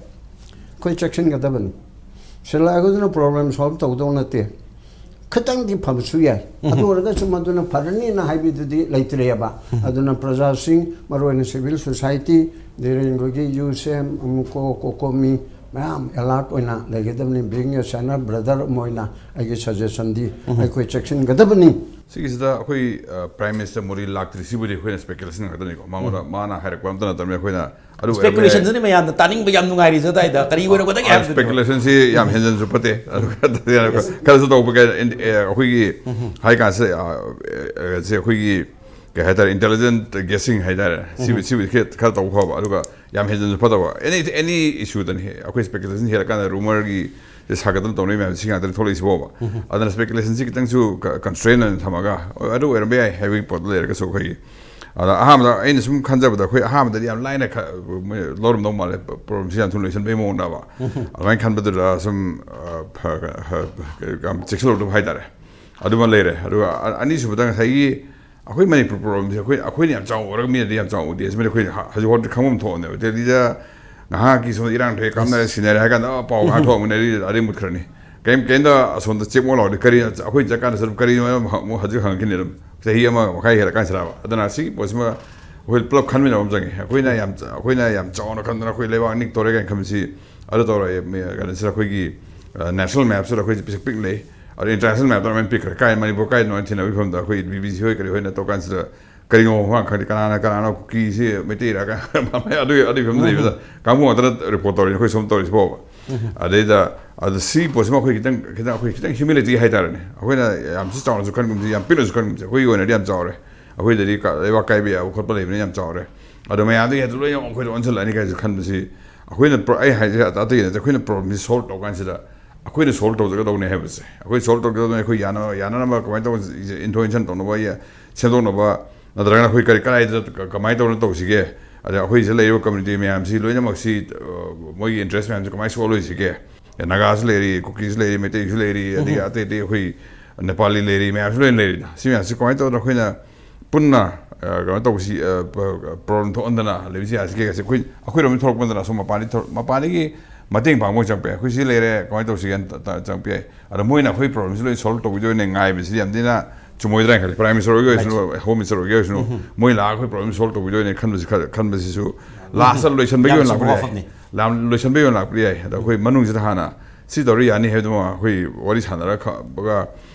ꯑꯩꯈꯣꯏ ꯆꯦꯛꯁꯤꯟꯒꯗꯕꯅꯤ꯫ ꯁꯤꯜꯂꯛꯑꯒꯗꯨꯅ ꯄ꯭ꯔꯣꯕ꯭ꯂꯦꯝ ꯁꯣꯜꯕ ꯇꯧꯗꯧ ꯅꯠꯇꯦ꯫ ꯈꯤꯇꯪꯗꯤ ꯐꯕꯁꯨ ꯌꯥꯏ꯫ ꯑꯗꯨ ꯑꯣꯏꯔꯒꯁꯨ ꯃꯗꯨꯅ ꯐꯔꯅꯤꯅ ꯍꯥꯏꯕꯗꯨꯗꯤ ꯂꯩꯇ꯭ꯔꯦꯕ꯫ ꯑꯗꯨꯅ ꯄ꯭ꯔꯖꯥꯁꯤꯡ, ꯃꯔꯨꯑꯣꯏꯅ ꯁꯤꯚꯤꯜ ꯁꯣꯁꯥꯏꯇꯤ, ꯗꯤꯔꯦꯟꯒꯣꯏꯒꯤ ꯌꯨ ꯁꯦꯝ, ꯑꯃꯨꯀꯣ, ꯀꯣꯀꯣꯃꯤ, ꯃꯌꯥꯝ ꯑꯦꯂꯥꯔꯠ ꯑꯣꯏꯅ ꯂꯩꯒꯗꯕꯅꯤ꯫ Being a senior brother ꯑꯃ ꯑꯣꯏꯅ ꯑꯩꯒꯤ ꯁꯖꯦꯁꯟꯗꯤ ꯑꯩꯈꯣꯏ ꯆꯦꯛꯁꯤꯟꯒꯗꯕꯅꯤ꯫ ꯁꯤꯒꯤꯁꯤꯗ ꯑꯩꯈꯣꯏ, ꯑ, Prime Minister ꯃꯣꯗꯤ ꯂꯥꯛꯇ꯭ꯔꯤꯁꯤꯕꯨꯗꯤ ꯑꯩꯈꯣꯏꯅ speculation ꯉꯥꯛꯇꯅꯤꯀꯣ꯫ ꯃꯉꯣꯟꯗ, ꯃꯥꯅ ꯍꯥꯏꯔꯛꯄ ꯑꯝꯇ ꯅꯠꯇꯕꯅꯤ꯫ ꯑꯩꯈꯣꯏꯅ ꯑꯗꯨ ꯑꯣꯏꯔꯝꯕ ꯌꯥꯏ꯫ Speculationꯗꯨꯅ ꯃꯌꯥꯝꯅ ꯇꯥꯅꯤꯡꯕ ꯌꯥꯝ ꯅꯨꯡꯉꯥꯏꯔꯤꯁꯦ ꯑꯗꯥꯏꯗ꯫ ꯀꯔꯤ ꯑꯣꯏꯔꯝꯒꯗꯒꯦ ꯑ, ꯍꯥꯏꯕꯗꯨꯅꯤ꯫ Speculationꯁꯤ ꯌꯥꯝ ꯍꯦꯟꯖꯟꯁꯨ ꯐꯠꯇꯦ꯫ ꯑꯗꯨꯒ ꯈꯔꯁꯨ ꯇꯧꯕ ꯀꯩ, ꯑꯦ, ꯑꯩꯈꯣꯏꯒꯤ ꯍꯥꯏ ꯀꯥꯟꯁꯤꯗ, ꯑ, ꯑ, ꯁꯦ ꯑꯩꯈꯣꯏꯒꯤ ꯀꯩ ꯍꯥꯏꯇꯥꯔꯦ, intelligent guessing ꯍꯥꯏꯇꯥꯔꯦ꯫ ꯁꯤꯕꯨ, ꯁꯤꯕꯨꯗꯤ ꯈꯔ, ꯈꯔ ꯇꯧꯕ ꯐꯕ꯫ ꯑꯗꯨꯒ ꯌꯥꯝ ꯍꯦꯟꯖꯟꯁꯨ ꯐꯠꯇꯕ꯫ Any, any issueꯗꯅꯤ ꯑꯩꯈꯣꯏ speculation ꯍꯦꯜꯂꯀꯥꯟꯗ rumourꯒꯤ ꯁꯥꯒꯠꯇꯅ ꯇꯧꯅꯩ ꯃꯌꯥꯝꯁꯤ ꯉꯥꯛꯇꯅꯤ ꯊꯣꯛꯂꯛꯏꯁꯤꯕꯣꯕ꯫ ꯑꯗꯨꯅ speculationꯁꯤ ꯈꯤꯇꯪꯁꯨ ꯀ-, constraint ꯑꯣꯏꯅ ꯊꯝꯃꯒ, "ꯍꯣꯏ, ꯑꯗꯨ ꯑꯣꯏꯔꯝꯕ ꯌꯥꯏ" ꯍꯥꯏꯕꯒꯤ ꯄꯣꯠꯇꯨ ꯂꯩꯔꯒꯁꯨ ꯑꯩꯈꯣꯏꯒꯤ꯫ ꯑꯗ ꯑꯍꯥꯟꯕꯗ ꯑꯩꯅ ꯁꯨꯝ ꯈꯟꯖꯕꯗ, ꯑꯩꯈꯣꯏ ꯑꯍꯥꯟꯕꯗꯗꯤ ꯌꯥꯝ ꯂꯥꯏꯅ ꯈ-, ꯃꯣꯏ ꯂꯧꯔꯝꯗꯧ ꯃꯥꯜꯂꯦ, ꯄ꯭ꯔꯣꯕ꯭ꯂꯦꯝꯁꯤ ꯌꯥꯝ ꯊꯨꯅ ꯂꯣꯏꯁꯤꯟꯕꯒꯤ ꯃꯑꯣꯡꯗ ꯑꯃ꯫ ꯑꯗꯨꯃꯥꯏꯅ ꯈꯟꯕꯗꯨꯗ ꯁꯨꯝ, ꯑ, ꯐ-, ꯍ-, ꯌꯥꯝ ꯆꯦꯛꯁꯤꯜꯍꯧꯗꯕ ꯍꯥꯏꯇꯥꯔꯦ꯫ ꯑꯗꯨꯃ ꯂꯩꯔꯦ꯫ ꯑꯗꯨꯒ ꯑ-, ꯑꯅꯤꯁꯨꯕꯗ ꯉꯁꯥꯏꯒꯤ ꯑꯩꯈꯣꯏ ꯃꯅꯤꯄꯨꯔ ꯄ꯭ꯔꯣꯕ꯭ꯂꯦꯝꯁꯦ ꯑꯩꯈꯣꯏ, ꯑꯩꯈꯣꯏꯅ ꯌꯥꯝ ꯆꯥꯎꯅ ꯎꯔꯒ ꯃꯤꯅꯗꯤ ꯌꯥꯝ ꯆꯥꯎꯅ ꯎꯗꯦ꯫ ꯑꯁꯤꯃꯗꯤ ꯑꯩꯈꯣꯏ ꯍ-, ꯍꯧꯖꯤꯛ ꯐꯥꯎꯗꯤ ꯈꯪꯐꯝ ꯊꯣꯛꯑꯕꯅꯦꯕ꯫ ꯗꯦꯜꯂꯤꯗ ꯉꯥꯏꯍꯥꯛꯀꯤ ꯁꯣꯝꯗ ꯏꯔꯥꯡ ꯊꯣꯛꯑꯦ, ꯀꯥꯞꯅꯔꯦ, ꯁꯤꯅꯔꯦ ꯍꯥꯏ ꯀꯥꯟꯗ, ꯑ, ꯄꯥꯎ ꯉꯥꯏꯍꯥꯛ ꯊꯣꯛꯑꯝꯒꯅꯤ, ꯑꯗꯩ, ꯑꯗꯩ ꯃꯨꯠꯈ꯭ꯔꯅꯤ꯫ ꯀꯩꯝ, ꯀꯩꯝꯇ ꯑꯁꯣꯝꯗ ꯆꯦꯛ ꯃꯣꯛ ꯂꯥꯎꯔꯗꯤ, "ꯀꯔꯤ ꯑꯩꯈꯣꯏ ꯆꯠꯀꯥꯟꯗ ꯆꯠꯄ ꯀꯔꯤꯅꯣ?" ꯍꯥꯏꯅ ꯑꯃꯨꯛ ꯍꯧꯖꯤꯛ ꯍꯪꯉꯛꯈꯤꯅꯤ ꯑꯗꯨꯝ꯫ ꯆꯍꯤ ꯑꯃ ꯃꯈꯥꯏ ꯍꯦꯜꯂꯀꯥꯟꯁꯤꯗꯕ꯫ ꯑꯗꯨꯅ ꯁꯤꯒꯤ ꯄꯣꯠꯁꯤꯃ ꯑꯩꯈꯣꯏ ꯄꯨꯂꯞ ꯈꯟꯃꯤꯟꯅꯕ ꯑꯃ ꯆꯪꯉꯤ꯫ ꯑꯩꯈꯣꯏꯅ ꯌꯥꯝ ꯆ-, ꯑꯩꯈꯣꯏꯅ ꯌꯥꯝ ꯆꯥꯎꯅ ꯈꯟꯗꯅ ꯑꯩꯈꯣꯏ ꯂꯩꯕꯥꯛ ꯅꯤꯛꯇꯧꯔꯦ ꯀꯥꯏꯅ ꯈꯟꯕꯁꯤ ꯑꯗꯨ ꯇꯧꯔꯣꯏ꯫ ꯃꯤ-, ꯀꯩꯅꯣꯁꯤꯗ ꯑꯩꯈꯣꯏꯒꯤ, ꯑ, national mapꯁꯤꯗ ꯑꯩꯈꯣꯏꯁꯦ ꯄꯤꯁꯛ ꯄꯤꯛ ꯂꯩ꯫ ꯑꯗꯣ ꯏꯟꯇꯔꯅꯦꯁꯅꯦꯜ ꯃꯌꯥꯝꯗ ꯂꯣꯏꯅ ꯄꯤꯈ꯭ꯔꯦ꯫ ꯀꯥꯏ ꯃꯅꯤꯄꯨꯔ ꯀꯥꯏꯗꯅꯣ ꯍꯥꯏꯅ ꯊꯤꯅꯕꯒꯤ ꯐꯤꯕꯝꯗ ꯑꯩꯈꯣꯏ ꯕꯤ ꯕꯤ ꯁꯤ ꯍꯣꯏ ꯀꯔꯤ ꯍꯣꯏꯅ ꯇꯧ ꯀꯥꯟꯁꯤꯗ ꯀꯔꯤꯅꯣ ꯈꯪ ꯈꯪꯗꯦ, ꯀꯅꯥꯅ ꯀꯅꯥꯅꯣ ꯀꯨꯀꯤꯁꯤ ꯃꯩꯇꯩꯔ ꯀꯥꯏꯅ ꯑꯗꯨꯒꯤ ꯑꯗꯨꯒꯤ ꯐꯤꯕꯝꯗ ꯂꯩꯕꯗ ꯀꯥꯡꯕꯨ ꯉꯥꯛꯇꯅ ꯔꯤꯄꯣꯔꯠ ꯇꯧꯔꯤꯅꯤ ꯑꯩꯈꯣꯏ ꯁꯣꯝ ꯇꯧꯔꯤꯁꯤ ꯐꯥꯎꯕ꯫ ꯑꯗꯩꯗ ꯑꯗ ꯁꯤ ꯄꯣꯠꯁꯤꯃ ꯑꯩꯈꯣꯏ ꯈꯤꯇꯪ ꯈꯤꯇꯪ ꯑꯩꯈꯣꯏ ꯈꯤꯇꯪ ꯍ꯭ꯌꯨꯃꯤꯂꯤꯇꯤ ꯍꯥꯏꯇꯥꯔꯦꯅꯦ꯫ ꯑꯩꯈꯣꯏꯅ ꯌꯥꯝꯁꯨ ꯆꯥꯎꯅꯁꯨ ꯈꯟꯒꯨꯝꯁꯤ, ꯌꯥꯝ ꯄꯤꯛꯅꯁꯨ ꯈꯟꯒꯨꯝꯁꯤ, ꯑꯩꯈꯣꯏꯒꯤ ꯑꯣꯏꯅꯗꯤ ꯌꯥꯝ ꯆꯥꯎꯔꯦ꯫ ꯑꯩꯈꯣꯏꯗꯗꯤ ꯀ- ꯂꯩꯕꯥꯛ ꯀꯥꯏꯕ ꯌꯥꯕ ꯈꯣꯠꯄ ꯂꯩꯕꯅꯤꯅ ꯌꯥꯝ ꯆꯥꯎꯔꯦ꯫ ꯑꯗꯣ ꯃꯌꯥꯝꯗꯒꯤ ꯍꯦꯟꯅ ꯂꯣꯏꯅ ꯑꯩꯈꯣꯏꯗ ꯑꯣꯟꯁꯤꯜꯂꯛꯑꯅꯤ ꯀꯥꯏꯁꯨ ꯈꯟꯕꯁꯤ ꯑꯩꯈꯣꯏꯅ ꯄ꯭ꯔꯣ- ꯑꯩ ꯍꯥꯏꯁꯦ ꯑꯇꯩ ꯅꯠꯇꯦ, ꯑꯩꯈꯣꯏꯅ ꯄ꯭ꯔꯣꯕ꯭ꯂꯦꯝꯁꯤ ꯁꯣꯜꯕ ꯇꯧ ꯀꯥꯟꯁꯤꯗ ꯑꯩꯈꯣꯏꯅ ꯁꯣꯜꯕ ꯇꯧꯖꯒꯗꯧꯅꯦ ꯍꯥꯏꯕꯁꯦ꯫ ꯑꯩꯈꯣꯏ ꯁꯣꯜꯕ ꯇꯧꯖꯒꯗꯧꯅꯦ꯫ ꯑꯩꯈꯣꯏ ꯌꯥꯅ ꯌꯥꯅꯅꯕ ꯀꯃꯥꯏꯅ ꯇꯧꯕ ꯏꯟꯊꯣꯛ ꯏꯟꯁꯤꯟ ꯇꯧꯅꯕ, ꯁꯦꯝꯗꯣꯛꯅꯕ, ꯅꯠꯇ꯭ꯔꯒꯅ ꯑꯩꯈꯣꯏ ꯀꯔꯤ ꯀꯗꯥꯏꯗ ꯀ- ꯀꯃꯥꯏꯅ ꯇꯧꯅ ꯇꯧꯁꯤꯒꯦ? ꯑꯗ ꯑꯩꯈꯣꯏ ꯁꯤꯗ ꯂꯩꯔꯤꯕ ꯀꯝꯃ꯭ꯌꯨꯅꯤꯇꯤ ꯃꯌꯥꯝꯁꯤ ꯂꯣꯏꯅꯃꯛꯁꯤ, ꯑ, ꯃꯣꯏꯒꯤ ꯏꯟꯇꯔꯦꯁ ꯃꯌꯥꯝꯁꯤ ꯀꯃꯥꯏꯅ ꯁꯣꯜꯍꯜꯂꯣꯏꯁꯤꯒꯦ? ꯑꯦ, ꯅꯥꯒꯥꯁꯨ ꯂꯩꯔꯤ, ꯀꯨꯀꯤꯁꯨ ꯂꯩꯔꯤ, ꯃꯩꯇꯩꯁꯨ ꯂꯩꯔꯤ, ꯑꯗꯒꯤ ꯑꯇꯩ ꯑꯇꯩ ꯑꯩꯈꯣꯏ ꯅꯦꯄꯥꯂꯤ ꯂꯩꯔꯤ, ꯃꯌꯥꯝꯁꯨ ꯂꯣꯏꯅ ꯂꯩꯔꯤꯗ꯫ ꯁꯤ ꯃꯌꯥꯝꯁꯤ ꯀꯃꯥꯏꯅ ꯇꯧꯗꯅ ꯑꯩꯈꯣꯏꯅ ꯄꯨꯟꯅ, ꯑ, ꯀꯩꯅꯣ ꯇꯧꯕꯁꯤ, ꯑ, ꯄ- ꯄ꯭ꯔꯣꯕ꯭ꯂꯦꯝ ꯊꯣꯛꯍꯟꯗꯅ ꯂꯩꯕꯁꯤ ꯌꯥꯁꯤ ꯀꯩ ꯀꯩꯁꯤ ꯑꯩꯈꯣꯏ ꯑꯩꯈꯣꯏꯔꯣꯝꯗ ꯊꯣꯛꯂꯛꯄ ꯅꯠꯇꯅ ꯑꯁꯣꯝ ꯃꯄꯥꯟꯗꯒꯤ ꯊꯣꯛ- ꯃꯄꯥꯟꯗꯒꯤ ꯃꯇꯦꯡ ꯄꯥꯡꯕ ꯑꯣꯏꯅ ꯆꯪꯉꯛꯄ ꯌꯥꯏ꯫ ꯑꯩꯈꯣꯏ ꯁꯤ ꯂꯩꯔꯦ, ꯀꯃꯥꯏꯅ ꯇꯧꯁꯤꯒꯦꯅ ꯇ- ꯇ- ꯆꯪꯉꯛꯄ ꯌꯥꯏ꯫ ꯑꯗꯣ ꯃꯣꯏꯅ ꯑꯩꯈꯣꯏ ꯄ꯭ꯔꯣꯕ꯭ꯂꯦꯝꯁꯤ ꯂꯣꯏ ꯁꯣꯜꯕ ꯇꯧꯕꯤꯗꯣꯏꯅꯦ ꯉꯥꯏꯕꯁꯤꯗꯤ ꯌꯥꯝ ꯊꯤꯅ ꯆꯨꯝꯃꯣꯏꯗ꯭ꯔꯥ ꯍꯥꯏꯅ ꯈꯜꯂꯤ꯫ ꯄ꯭ꯔꯥꯏꯝ ꯃꯤꯅꯤꯁꯇꯔ ꯑꯣꯏꯒꯦ ꯑꯣꯏꯁꯅꯨ, ꯍꯣꯝ ꯃꯤꯅꯤꯁꯇꯔ ꯑꯣꯏꯒꯦ ꯑꯣꯏꯁꯅꯨ, ꯃꯣꯏ ꯂꯥꯛꯑꯒ ꯑꯩꯈꯣꯏ ꯄ꯭ꯔꯣꯕ꯭ꯂꯦꯝ ꯁꯣꯜꯕ ꯇꯧꯕꯤꯗꯣꯏꯅꯦ ꯈꯟꯕꯁꯤ ꯈꯔ- ꯈꯟꯕꯁꯤꯁꯨ ꯂꯥꯁꯇ ꯂꯣꯏꯁꯟꯕꯒꯤ ꯌꯥꯝ ꯑꯣꯏꯅ ꯆꯨꯝꯕ ꯂꯥꯛꯄꯗꯤ ꯌꯥꯏ꯫ ꯋꯥꯐꯝꯅꯤ꯫ ꯂꯥꯝ- ꯂꯣꯏꯁꯟꯕꯒꯤ ꯑꯣꯏꯅ ꯂꯥꯛꯄꯗꯤ ꯌꯥꯏ꯫ ꯑꯗꯣ ꯑꯩꯈꯣꯏ ꯃꯅꯨꯡꯁꯤꯗ ꯍꯥꯟꯅ ꯁꯤ ꯇꯧꯔ ꯌꯥꯅꯤ ꯍꯥꯏꯕꯗꯨꯃ ꯑꯩꯈꯣꯏ ꯋꯥꯔꯤ ꯁꯥꯟꯅꯔꯒ ꯈ-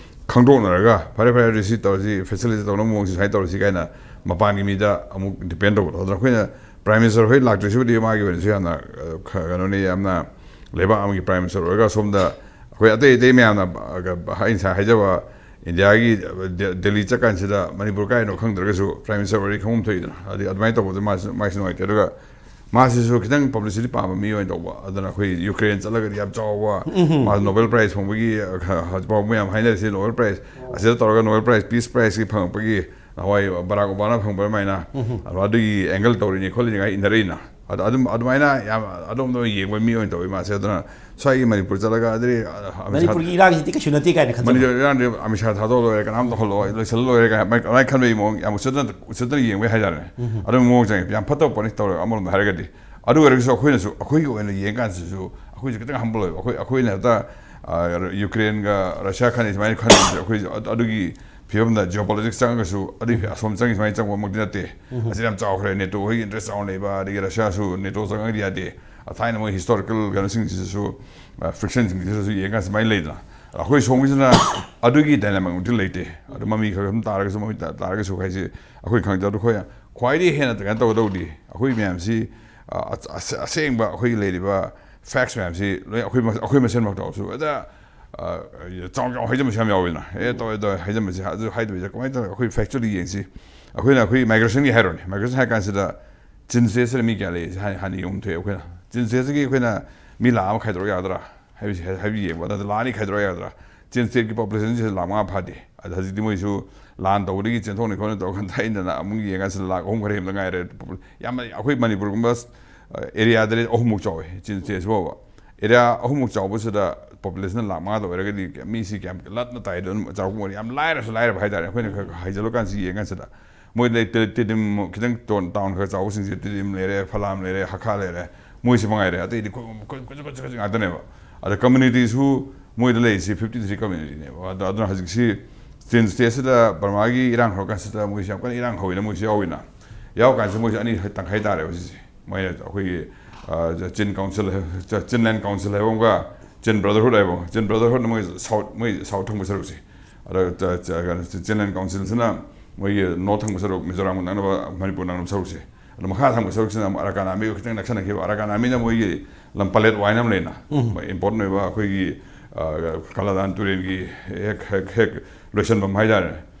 ꯈꯪꯗꯣꯛꯅꯔꯒ, "ꯐꯔꯦ, ꯐꯔꯦ, ꯑꯗꯨꯗꯤ ꯁꯤ ꯇꯧꯔꯁꯤ, ꯐꯦꯁꯤꯂꯤꯇꯤ ꯇꯧꯅꯕ ꯃꯑꯣꯡꯁꯤ ꯁꯨꯃꯥꯏꯅ ꯇꯧꯔꯁꯤ" ꯀꯥꯏꯅ ꯃꯄꯥꯟꯒꯤ ꯃꯤꯗ ꯑꯃꯨꯛ ꯗꯤꯄꯦꯟ ꯇꯧꯕꯗꯣ꯫ ꯑꯗꯨꯅ ꯑꯩꯈꯣꯏꯅ ꯄ꯭ꯔꯥꯏꯝ ꯃꯤꯅꯤꯁꯇꯔ ꯍꯣꯏ ꯂꯥꯛꯇ꯭ꯔꯤꯁꯤꯕꯨꯗꯤ ꯃꯥꯒꯤ ꯑꯣꯏꯅꯁꯨ ꯌꯥꯝꯅ, ꯑ, ꯈ- ꯀꯩꯅꯣꯅꯤ, ꯌꯥꯝꯅ ꯂꯩꯕꯥꯛ ꯑꯃꯒꯤ ꯄ꯭ꯔꯥꯏꯝ ꯃꯤꯅꯤꯁꯇꯔ ꯑꯣꯏꯔꯒ ꯁꯣꯝꯗ ꯑꯩꯈꯣꯏ ꯑꯇꯩ ꯑꯇꯩ ꯃꯌꯥꯝꯅ, ꯑ, ꯑꯩ ꯉꯁꯥꯏ ꯍꯥꯏꯖꯕ ꯏꯟꯗꯤꯌꯥꯒꯤ, ꯑ, ꯗꯦ- ꯗꯦꯜꯂꯤ ꯆꯠꯀꯥꯟꯁꯤꯗ ꯃꯅꯤꯄꯨꯔ ꯀꯥꯏꯅꯣ ꯈꯪꯗ꯭ꯔꯒꯁꯨ ꯄ꯭ꯔꯥꯏꯝ ꯃꯤꯅꯤꯁꯇꯔ ꯑꯣꯏꯔꯗꯤ ꯈꯪꯐꯝ ꯊꯣꯛꯏꯗꯅ꯫ ꯑꯗꯨ ꯑꯗꯨꯃꯥꯏꯅ ꯇꯧꯕꯗ ꯃꯥꯁꯨ, ꯃꯥꯒꯤꯁꯨ ꯅꯨꯡꯉꯥꯏꯇꯦ꯫ ꯑꯗꯨꯒ ꯃꯥꯁꯤꯁꯨ ꯈꯤꯇꯪ ꯄꯕ꯭ꯂꯤꯁꯤꯇꯤ ꯄꯥꯝꯕ ꯃꯤ ꯑꯣꯏꯅ ꯇꯧꯕ꯫ ꯑꯗꯨꯅ ꯑꯩꯈꯣꯏ ꯌꯨꯀ꯭ꯔꯦꯟ ꯆꯠꯂꯒꯗꯤ ꯌꯥꯝ ꯆꯥꯎꯕ, ꯃꯥ ꯅꯣꯕꯦꯜ ꯄ꯭ꯔꯥꯏꯖ ꯐꯪꯕꯒꯤ, ꯑ, ꯈ- ꯍꯧꯖꯤꯛꯐꯥꯎ ꯃꯌꯥꯝ ꯍꯥꯏꯅꯔꯤꯁꯦ ꯅꯣꯕꯦꯜ ꯄ꯭ꯔꯥꯏꯖ꯫ ꯑꯁꯤꯗ ꯇꯧꯔꯒ ꯅꯣꯕꯦꯜ ꯄ꯭ꯔꯥꯏꯖ, ꯄꯤꯁ ꯄ꯭ꯔꯥꯏꯖꯀꯤ ꯐꯪꯉꯛꯄꯒꯤ ꯅꯍꯥꯟꯋꯥꯏ ꯕꯔꯥꯛ ꯑꯣꯕꯥꯃꯥꯅ ꯐꯪꯕ ꯑꯗꯨꯃꯥꯏꯅ, ꯑꯗꯣ ꯑꯗꯨꯒꯤ ꯑꯦꯡꯒꯜ ꯇꯧꯔꯤꯅꯤ ꯈꯣꯠꯂꯤꯅꯤ ꯀꯥꯏꯅ ꯏꯟꯅꯔꯛꯏꯅ꯫ ꯑꯗ ꯑꯗꯨꯝ ꯑꯗꯨꯃꯥꯏꯅ ꯌꯥꯝ ꯑꯗꯣꯝꯗ ꯑꯣꯏꯅ ꯌꯦꯡꯕ ꯃꯤ ꯑꯣꯏꯅ ꯇꯧꯋꯤ ꯃꯥꯁꯦ꯫ ꯑꯗꯨꯅ ꯁ꯭ꯋꯥꯏꯒꯤ ꯃꯅꯤꯄꯨꯔ ꯆꯠꯂꯒ ꯑꯗꯩ, ꯑ, ꯑꯃꯤꯠ ꯁꯥ- ꯃꯅꯤꯄꯨꯔꯒꯤ ꯏꯔꯥꯡꯁꯤꯗꯤ ꯀꯩꯁꯨ ꯅꯠꯇꯦ ꯀꯥꯏꯅ ꯈꯟꯖꯕ꯫ ꯃꯅꯤꯄꯨꯔ ꯏꯔꯥꯡꯗꯤ ꯑꯃꯤꯠ ꯁꯥ ꯊꯥꯗꯣꯛꯑ ꯂꯣꯏꯔꯦ, ꯀꯅꯥꯝ ꯇꯧꯍꯜꯂꯣꯏ, ꯂꯣꯏꯁꯤꯜꯂ ꯂꯣꯏꯔꯦ ꯀꯥꯏꯅ ꯑꯗꯨꯃꯥꯏꯅ ꯈꯟꯕꯒꯤ ꯃꯑꯣꯡ ꯌꯥꯝ ꯎꯁꯤꯠꯇꯅ, ꯎꯁꯤꯠꯇꯅ ꯌꯦꯡꯕꯒꯤ ꯍꯥꯏꯇꯥꯔꯦꯅꯦ꯫ ꯑꯗꯨꯒꯤ ꯃꯑꯣꯡ ꯆꯪꯉꯦ꯫ ꯌꯥꯝ ꯐꯠꯇꯕ ꯄꯣꯠꯅꯤ ꯇꯧꯔꯒ ꯑꯃꯔꯣꯝꯗ ꯍꯥꯏꯔꯒꯗꯤ꯫ ꯑꯗꯨ ꯑꯣꯏꯔꯒꯁꯨ ꯑꯩꯈꯣꯏꯅꯁꯨ ꯑꯩꯈꯣꯏꯒꯤ ꯑꯣꯏꯅ ꯌꯦꯡꯀꯥꯟꯁꯤꯁꯨ ꯑꯩꯈꯣꯏꯁꯨ ꯈꯤꯇꯪ ꯍꯝꯕꯜ ꯑꯣꯏꯕ꯫ ꯑꯩꯈꯣꯏ, ꯑꯩꯈꯣꯏꯅ ꯍꯦꯛꯇ, ꯑ, ꯌꯨꯀ꯭ꯔꯦꯟꯒ ꯔꯁꯤꯌꯥ ꯈꯟꯅꯩ ꯁꯨꯃꯥꯏꯅ ꯈꯟꯕꯁꯦ ꯑꯩꯈꯣꯏꯁꯨ ꯑꯗꯨ- ꯑꯗꯨꯒꯤ ꯐꯤꯕꯝꯗ ꯖꯤꯑꯣ ꯄꯣꯂꯤꯇꯤꯛꯁ ꯆꯪꯉꯒꯁꯨ ꯑꯗꯨꯒꯤ ꯑꯁꯣꯝ ꯆꯪꯉꯤ ꯁꯨꯃꯥꯏꯅ ꯆꯪꯕꯃꯛꯇꯤ ꯅꯠꯇꯦ꯫ ꯑꯁꯤ ꯌꯥꯝ ꯆꯥꯎꯈ꯭ꯔꯦ꯫ ꯅꯦꯇꯣ ꯍꯣꯏꯒꯤ ꯏꯟꯇꯔꯦꯁ ꯆꯥꯎꯅ ꯂꯩꯕ, ꯑꯗꯒꯤ ꯔꯁꯤꯌꯥꯁꯨ ꯅꯦꯇꯣ ꯆꯪꯉꯗꯤ ꯌꯥꯗꯦ꯫ ꯑ, ꯊꯥꯏꯅ ꯃꯣꯏ ꯍꯤꯁꯇꯣꯔꯤꯀꯦꯜ ꯀꯩꯅꯣꯁꯤꯡꯁꯤꯁꯨ, ꯑ, ꯐ꯭ꯔꯤꯛꯁꯟꯁꯤꯡꯁꯤꯗꯁꯨ ꯌꯦꯡꯀꯥꯟ ꯁꯨꯃꯥꯏꯅ ꯂꯩꯗꯅ꯫ ꯑꯩꯈꯣꯏ ꯁꯣꯝꯒꯤꯁꯤꯅ ꯑꯗꯨꯒꯤ ꯗꯥꯏꯅꯥꯃꯤꯛꯃꯛꯇꯤ ꯂꯩꯇꯦ꯫ ꯑꯗꯨ ꯃꯃꯤ ꯈꯔ ꯑꯗꯨꯝ ꯇꯥꯔꯒꯁꯨ, ꯃꯃꯤ ꯇꯥ- ꯇꯥꯔꯒꯁꯨ ꯍꯥꯏꯁꯦ, ꯑꯩꯈꯣꯏ ꯈꯪꯖꯕꯗꯣ, ꯑꯩꯈꯣꯏ ꯈ꯭ꯋꯥꯏꯗꯒꯤ ꯍꯦꯟꯅ ꯀꯩꯅꯣ ꯇꯧꯒꯗꯧꯗꯤ ꯑꯩꯈꯣꯏ ꯃꯌꯥꯝꯁꯤ, ꯑ, ꯑ- ꯑꯁꯦꯡꯕ ꯑꯩꯈꯣꯏꯒꯤ ꯂꯩꯔꯤꯕ ꯐꯦꯛꯁ ꯃꯌꯥꯝꯁꯤ ꯂꯣꯏ ꯑꯩꯈꯣꯏ ꯃ- ꯑꯩꯈꯣꯏ ꯃꯁꯦꯟꯃꯛ ꯇꯧꯔꯁꯨ, ꯑꯗ, ꯑ, ꯆꯥꯎ ꯆꯥꯎ ꯍꯥꯏꯖꯟꯕꯁꯨ ꯌꯥꯝ ꯌꯥꯎꯋꯤꯗꯅ꯫ "ꯑꯦ, ꯇꯧꯋꯦ ꯇꯧꯋꯦ" ꯍꯥꯏꯖꯟꯕꯁꯦ, ꯑꯗꯨ ꯍꯥꯏꯗꯕꯤꯗ ꯀꯃꯥꯏꯅ ꯇꯧꯔꯒ ꯑꯩꯈꯣꯏ ꯐꯦꯛꯆꯨꯋꯦꯜꯂꯤ ꯌꯦꯡꯁꯤ꯫ ꯑꯩꯈꯣꯏꯅ ꯑꯩꯈꯣꯏ ꯃꯥꯏꯒ꯭ꯔꯦꯁꯟꯒꯤ ꯍꯥꯏꯔꯣꯅꯦ, ꯃꯥꯏꯒ꯭ꯔꯦꯁꯟ ꯍꯥꯏ ꯀꯥꯟꯁꯤꯗ ꯆꯤꯟ ꯁ꯭ꯇꯦꯠꯁꯤꯗ ꯃꯤ ꯀꯌꯥ ꯂꯩ ꯍꯥꯏ-, ꯍꯥꯟꯅ ꯌꯦꯡꯕ ꯊꯣꯛꯑꯦ꯫ ꯑꯩꯈꯣꯏꯅ ꯆꯤꯟ ꯁ꯭ꯇꯦꯠꯁꯤꯒꯤ ꯑꯩꯈꯣꯏꯅ ꯃꯤ ꯂꯥꯛ ꯑꯃ ꯈꯥꯏꯗꯣꯔꯛ ꯌꯥꯒꯗ꯭ꯔꯥ ꯍꯥꯏꯕꯁꯤ ꯍꯥꯏ-, ꯍꯥꯏꯕ ꯌꯦꯡꯕ꯫ ꯑꯗꯨꯗ ꯂꯥꯛ ꯑꯅꯤ ꯈꯥꯏꯗꯣꯔꯛ ꯌꯥꯒꯗ꯭ꯔꯥ? ꯆꯤꯟ ꯁ꯭ꯇꯦꯠꯀꯤ ꯄꯣꯄꯨꯂꯦꯁꯟꯁꯤꯁꯨ ꯂꯥꯛ ꯃꯉꯥ ꯐꯥꯗꯦ꯫ ꯑꯗ ꯍꯧꯖꯤꯛꯇꯤ ꯃꯣꯏꯁꯨ ꯂꯥꯟ ꯇꯧꯕꯗꯒꯤ ꯆꯦꯟꯊꯣꯛꯅꯤ ꯈꯣꯠꯅꯤ ꯇꯧꯔꯀꯥꯟꯗ ꯑꯩꯅ ꯑꯃꯨꯛ ꯌꯦꯡꯀꯥꯟꯁꯤꯗ ꯂꯥꯛ ꯑꯍꯨꯝ ꯈꯔ ꯍꯦꯟꯕꯗ ꯉꯥꯏꯔꯦ꯫ ꯌꯥꯝꯅ ꯑꯩꯈꯣꯏ ꯃꯅꯤꯄꯨꯔꯒꯨꯝꯕ ꯑꯦꯔꯤꯌꯥꯗꯗꯤ ꯑꯍꯨꯝꯃꯨꯛ ꯆꯥꯎꯋꯦ ꯆꯤꯟ ꯁ꯭ꯇꯦꯠꯁꯤ ꯐꯥꯎꯕ꯫ ꯑꯦꯔꯤꯌꯥ ꯑꯍꯨꯝꯃꯨꯛ ꯆꯥꯎꯕꯁꯤꯗ ꯄꯣꯄꯨꯂꯦꯁꯟ ꯂꯥꯛ ꯃꯉꯥꯗ ꯑꯣꯏꯔꯒꯗꯤ ꯃꯤꯁꯤ ꯀꯌꯥꯝ ꯂꯠꯅ ꯇꯥꯏꯗꯣ ꯑꯗꯨꯝ ꯆꯥꯎꯔꯛꯄ ꯑꯣꯏꯔꯦ꯫ ꯌꯥꯝ ꯂꯥꯏꯔꯁꯨ ꯂꯥꯏꯔꯕ ꯍꯥꯏꯇꯥꯔꯦ꯫ ꯑꯩꯈꯣꯏꯅ ꯈꯔ ꯈꯔ ꯍꯩꯖꯜꯂꯀꯥꯟꯁꯤ ꯌꯦꯡꯀꯥꯟꯁꯤꯗ ꯃꯣꯏꯗ ꯂꯩ ꯇꯤ-, ꯇꯤꯗꯤꯝ ꯈꯤꯇꯪ ꯇꯣꯟ-, ꯇꯥꯎꯟ ꯈꯔ ꯆꯥꯎꯕꯁꯤꯡꯁꯦ ꯇꯤꯗꯤꯝ ꯂꯩꯔꯦ, ꯐꯂꯥꯝ ꯂꯩꯔꯦ, ꯍꯈꯥ ꯂꯩꯔꯦ, ꯃꯣꯏꯁꯤ ꯃꯉꯥꯏꯔꯦ꯫ ꯑꯇꯩꯗꯤ ꯈꯨ-, ꯈꯨ-, ꯈꯨ-, ꯈꯨ-, ꯈꯨ-, ꯉꯥꯛꯇꯅꯦꯕ꯫ ꯑꯗ ꯀꯝꯃ꯭ꯌꯨꯅꯤꯇꯤꯁꯨ ꯃꯣꯏꯗ ꯂꯩꯔꯤꯁꯤ ꯐꯤꯐꯇꯤ ꯊ꯭ꯔꯤ ꯀꯝꯃ꯭ꯌꯨꯅꯤꯇꯤꯅꯦꯕ꯫ ꯑꯗꯣ ꯑꯗꯨꯅ ꯍꯧꯖꯤꯛꯁꯤ ꯆꯤꯟ ꯁ꯭ꯇꯦꯠꯁꯤꯗ ꯕꯔꯃꯥꯒꯤ ꯏꯔꯥꯡ ꯍꯧꯔꯀꯥꯟꯁꯤꯗ ꯃꯣꯏꯁꯤ ꯌꯥꯝ ꯀꯟꯅ ꯏꯔꯥꯡ ꯍꯧꯋꯤꯅ ꯃꯣꯏꯁꯨ ꯌꯥꯎꯋꯤꯅ꯫ ꯌꯥꯎꯔꯀꯥꯟꯁꯤꯗ ꯃꯣꯏꯁꯤ ꯑꯅꯤ ꯇꯪꯈꯥꯏ ꯇꯥꯔꯦꯕ ꯁꯤꯁꯦ꯫ ꯃꯣꯏꯅ ꯑꯩꯈꯣꯏꯒꯤ, ꯑ, ꯆꯤꯟ ꯀꯥꯎꯟꯁꯤꯜ ꯍꯥꯏ-, ꯆꯤꯟꯂꯦꯟ ꯀꯥꯎꯟꯁꯤꯜ ꯍꯥꯏꯕ ꯑꯃꯒ ꯆꯤꯟ ꯕ꯭ꯔꯗꯔꯍꯨꯗ ꯍꯥꯏꯕ ꯑꯃꯒ꯫ ꯆꯤꯟ ꯕ꯭ꯔꯗꯔꯍꯨꯗꯅ ꯃꯣꯏ ꯁꯥꯎꯠ, ꯃꯣꯏ ꯁꯥꯎꯠ ꯊꯪꯕ ꯁꯔꯨꯛꯁꯦ꯫ ꯑꯗ ꯆ-, ꯆ-, ꯀꯩꯅꯣ, ꯆꯤꯟꯂꯦꯟ ꯀꯥꯎꯟꯁꯤꯜꯁꯤꯅ ꯃꯣꯏꯒꯤ ꯅꯣꯔꯠ ꯊꯪꯕ ꯁꯔꯨꯛ, ꯃꯤꯖꯣꯔꯥꯝꯒ ꯅꯛꯅꯕ, ꯃꯅꯤꯄꯨꯔ ꯅꯛꯅꯕ ꯁꯔꯨꯛꯁꯦ꯫ ꯑꯗꯣ ꯃꯈꯥ ꯊꯪꯕ ꯁꯔꯨꯛꯁꯤꯅ ꯑꯃꯨꯛ ꯑꯔꯥꯀꯥꯟ ꯑꯥꯔꯃꯤꯒ ꯈꯤꯇꯪ ꯅꯛꯁꯟꯅꯈꯤꯕ꯫ ꯑꯔꯥꯀꯥꯟ ꯑꯥꯔꯃꯤꯅ ꯃꯣꯏꯒꯤ ꯂꯝ ꯄꯂꯦꯠ ꯋꯥꯏꯅ ꯑꯃ ꯂꯩꯅ, ꯎꯝ꯫ ꯃꯣꯏ ꯏꯝꯄꯣꯔꯇꯦꯟ ꯑꯣꯏꯕ ꯑꯩꯈꯣꯏꯒꯤ, ꯑ, ꯀꯂꯥꯗꯥꯟ ꯇꯨꯔꯦꯜꯒꯤ ꯍꯦꯛ, ꯍꯦꯛ, ꯍꯦꯛ ꯂꯣꯏꯁꯟꯐꯝ ꯍꯥꯏꯇꯥꯔꯦ꯫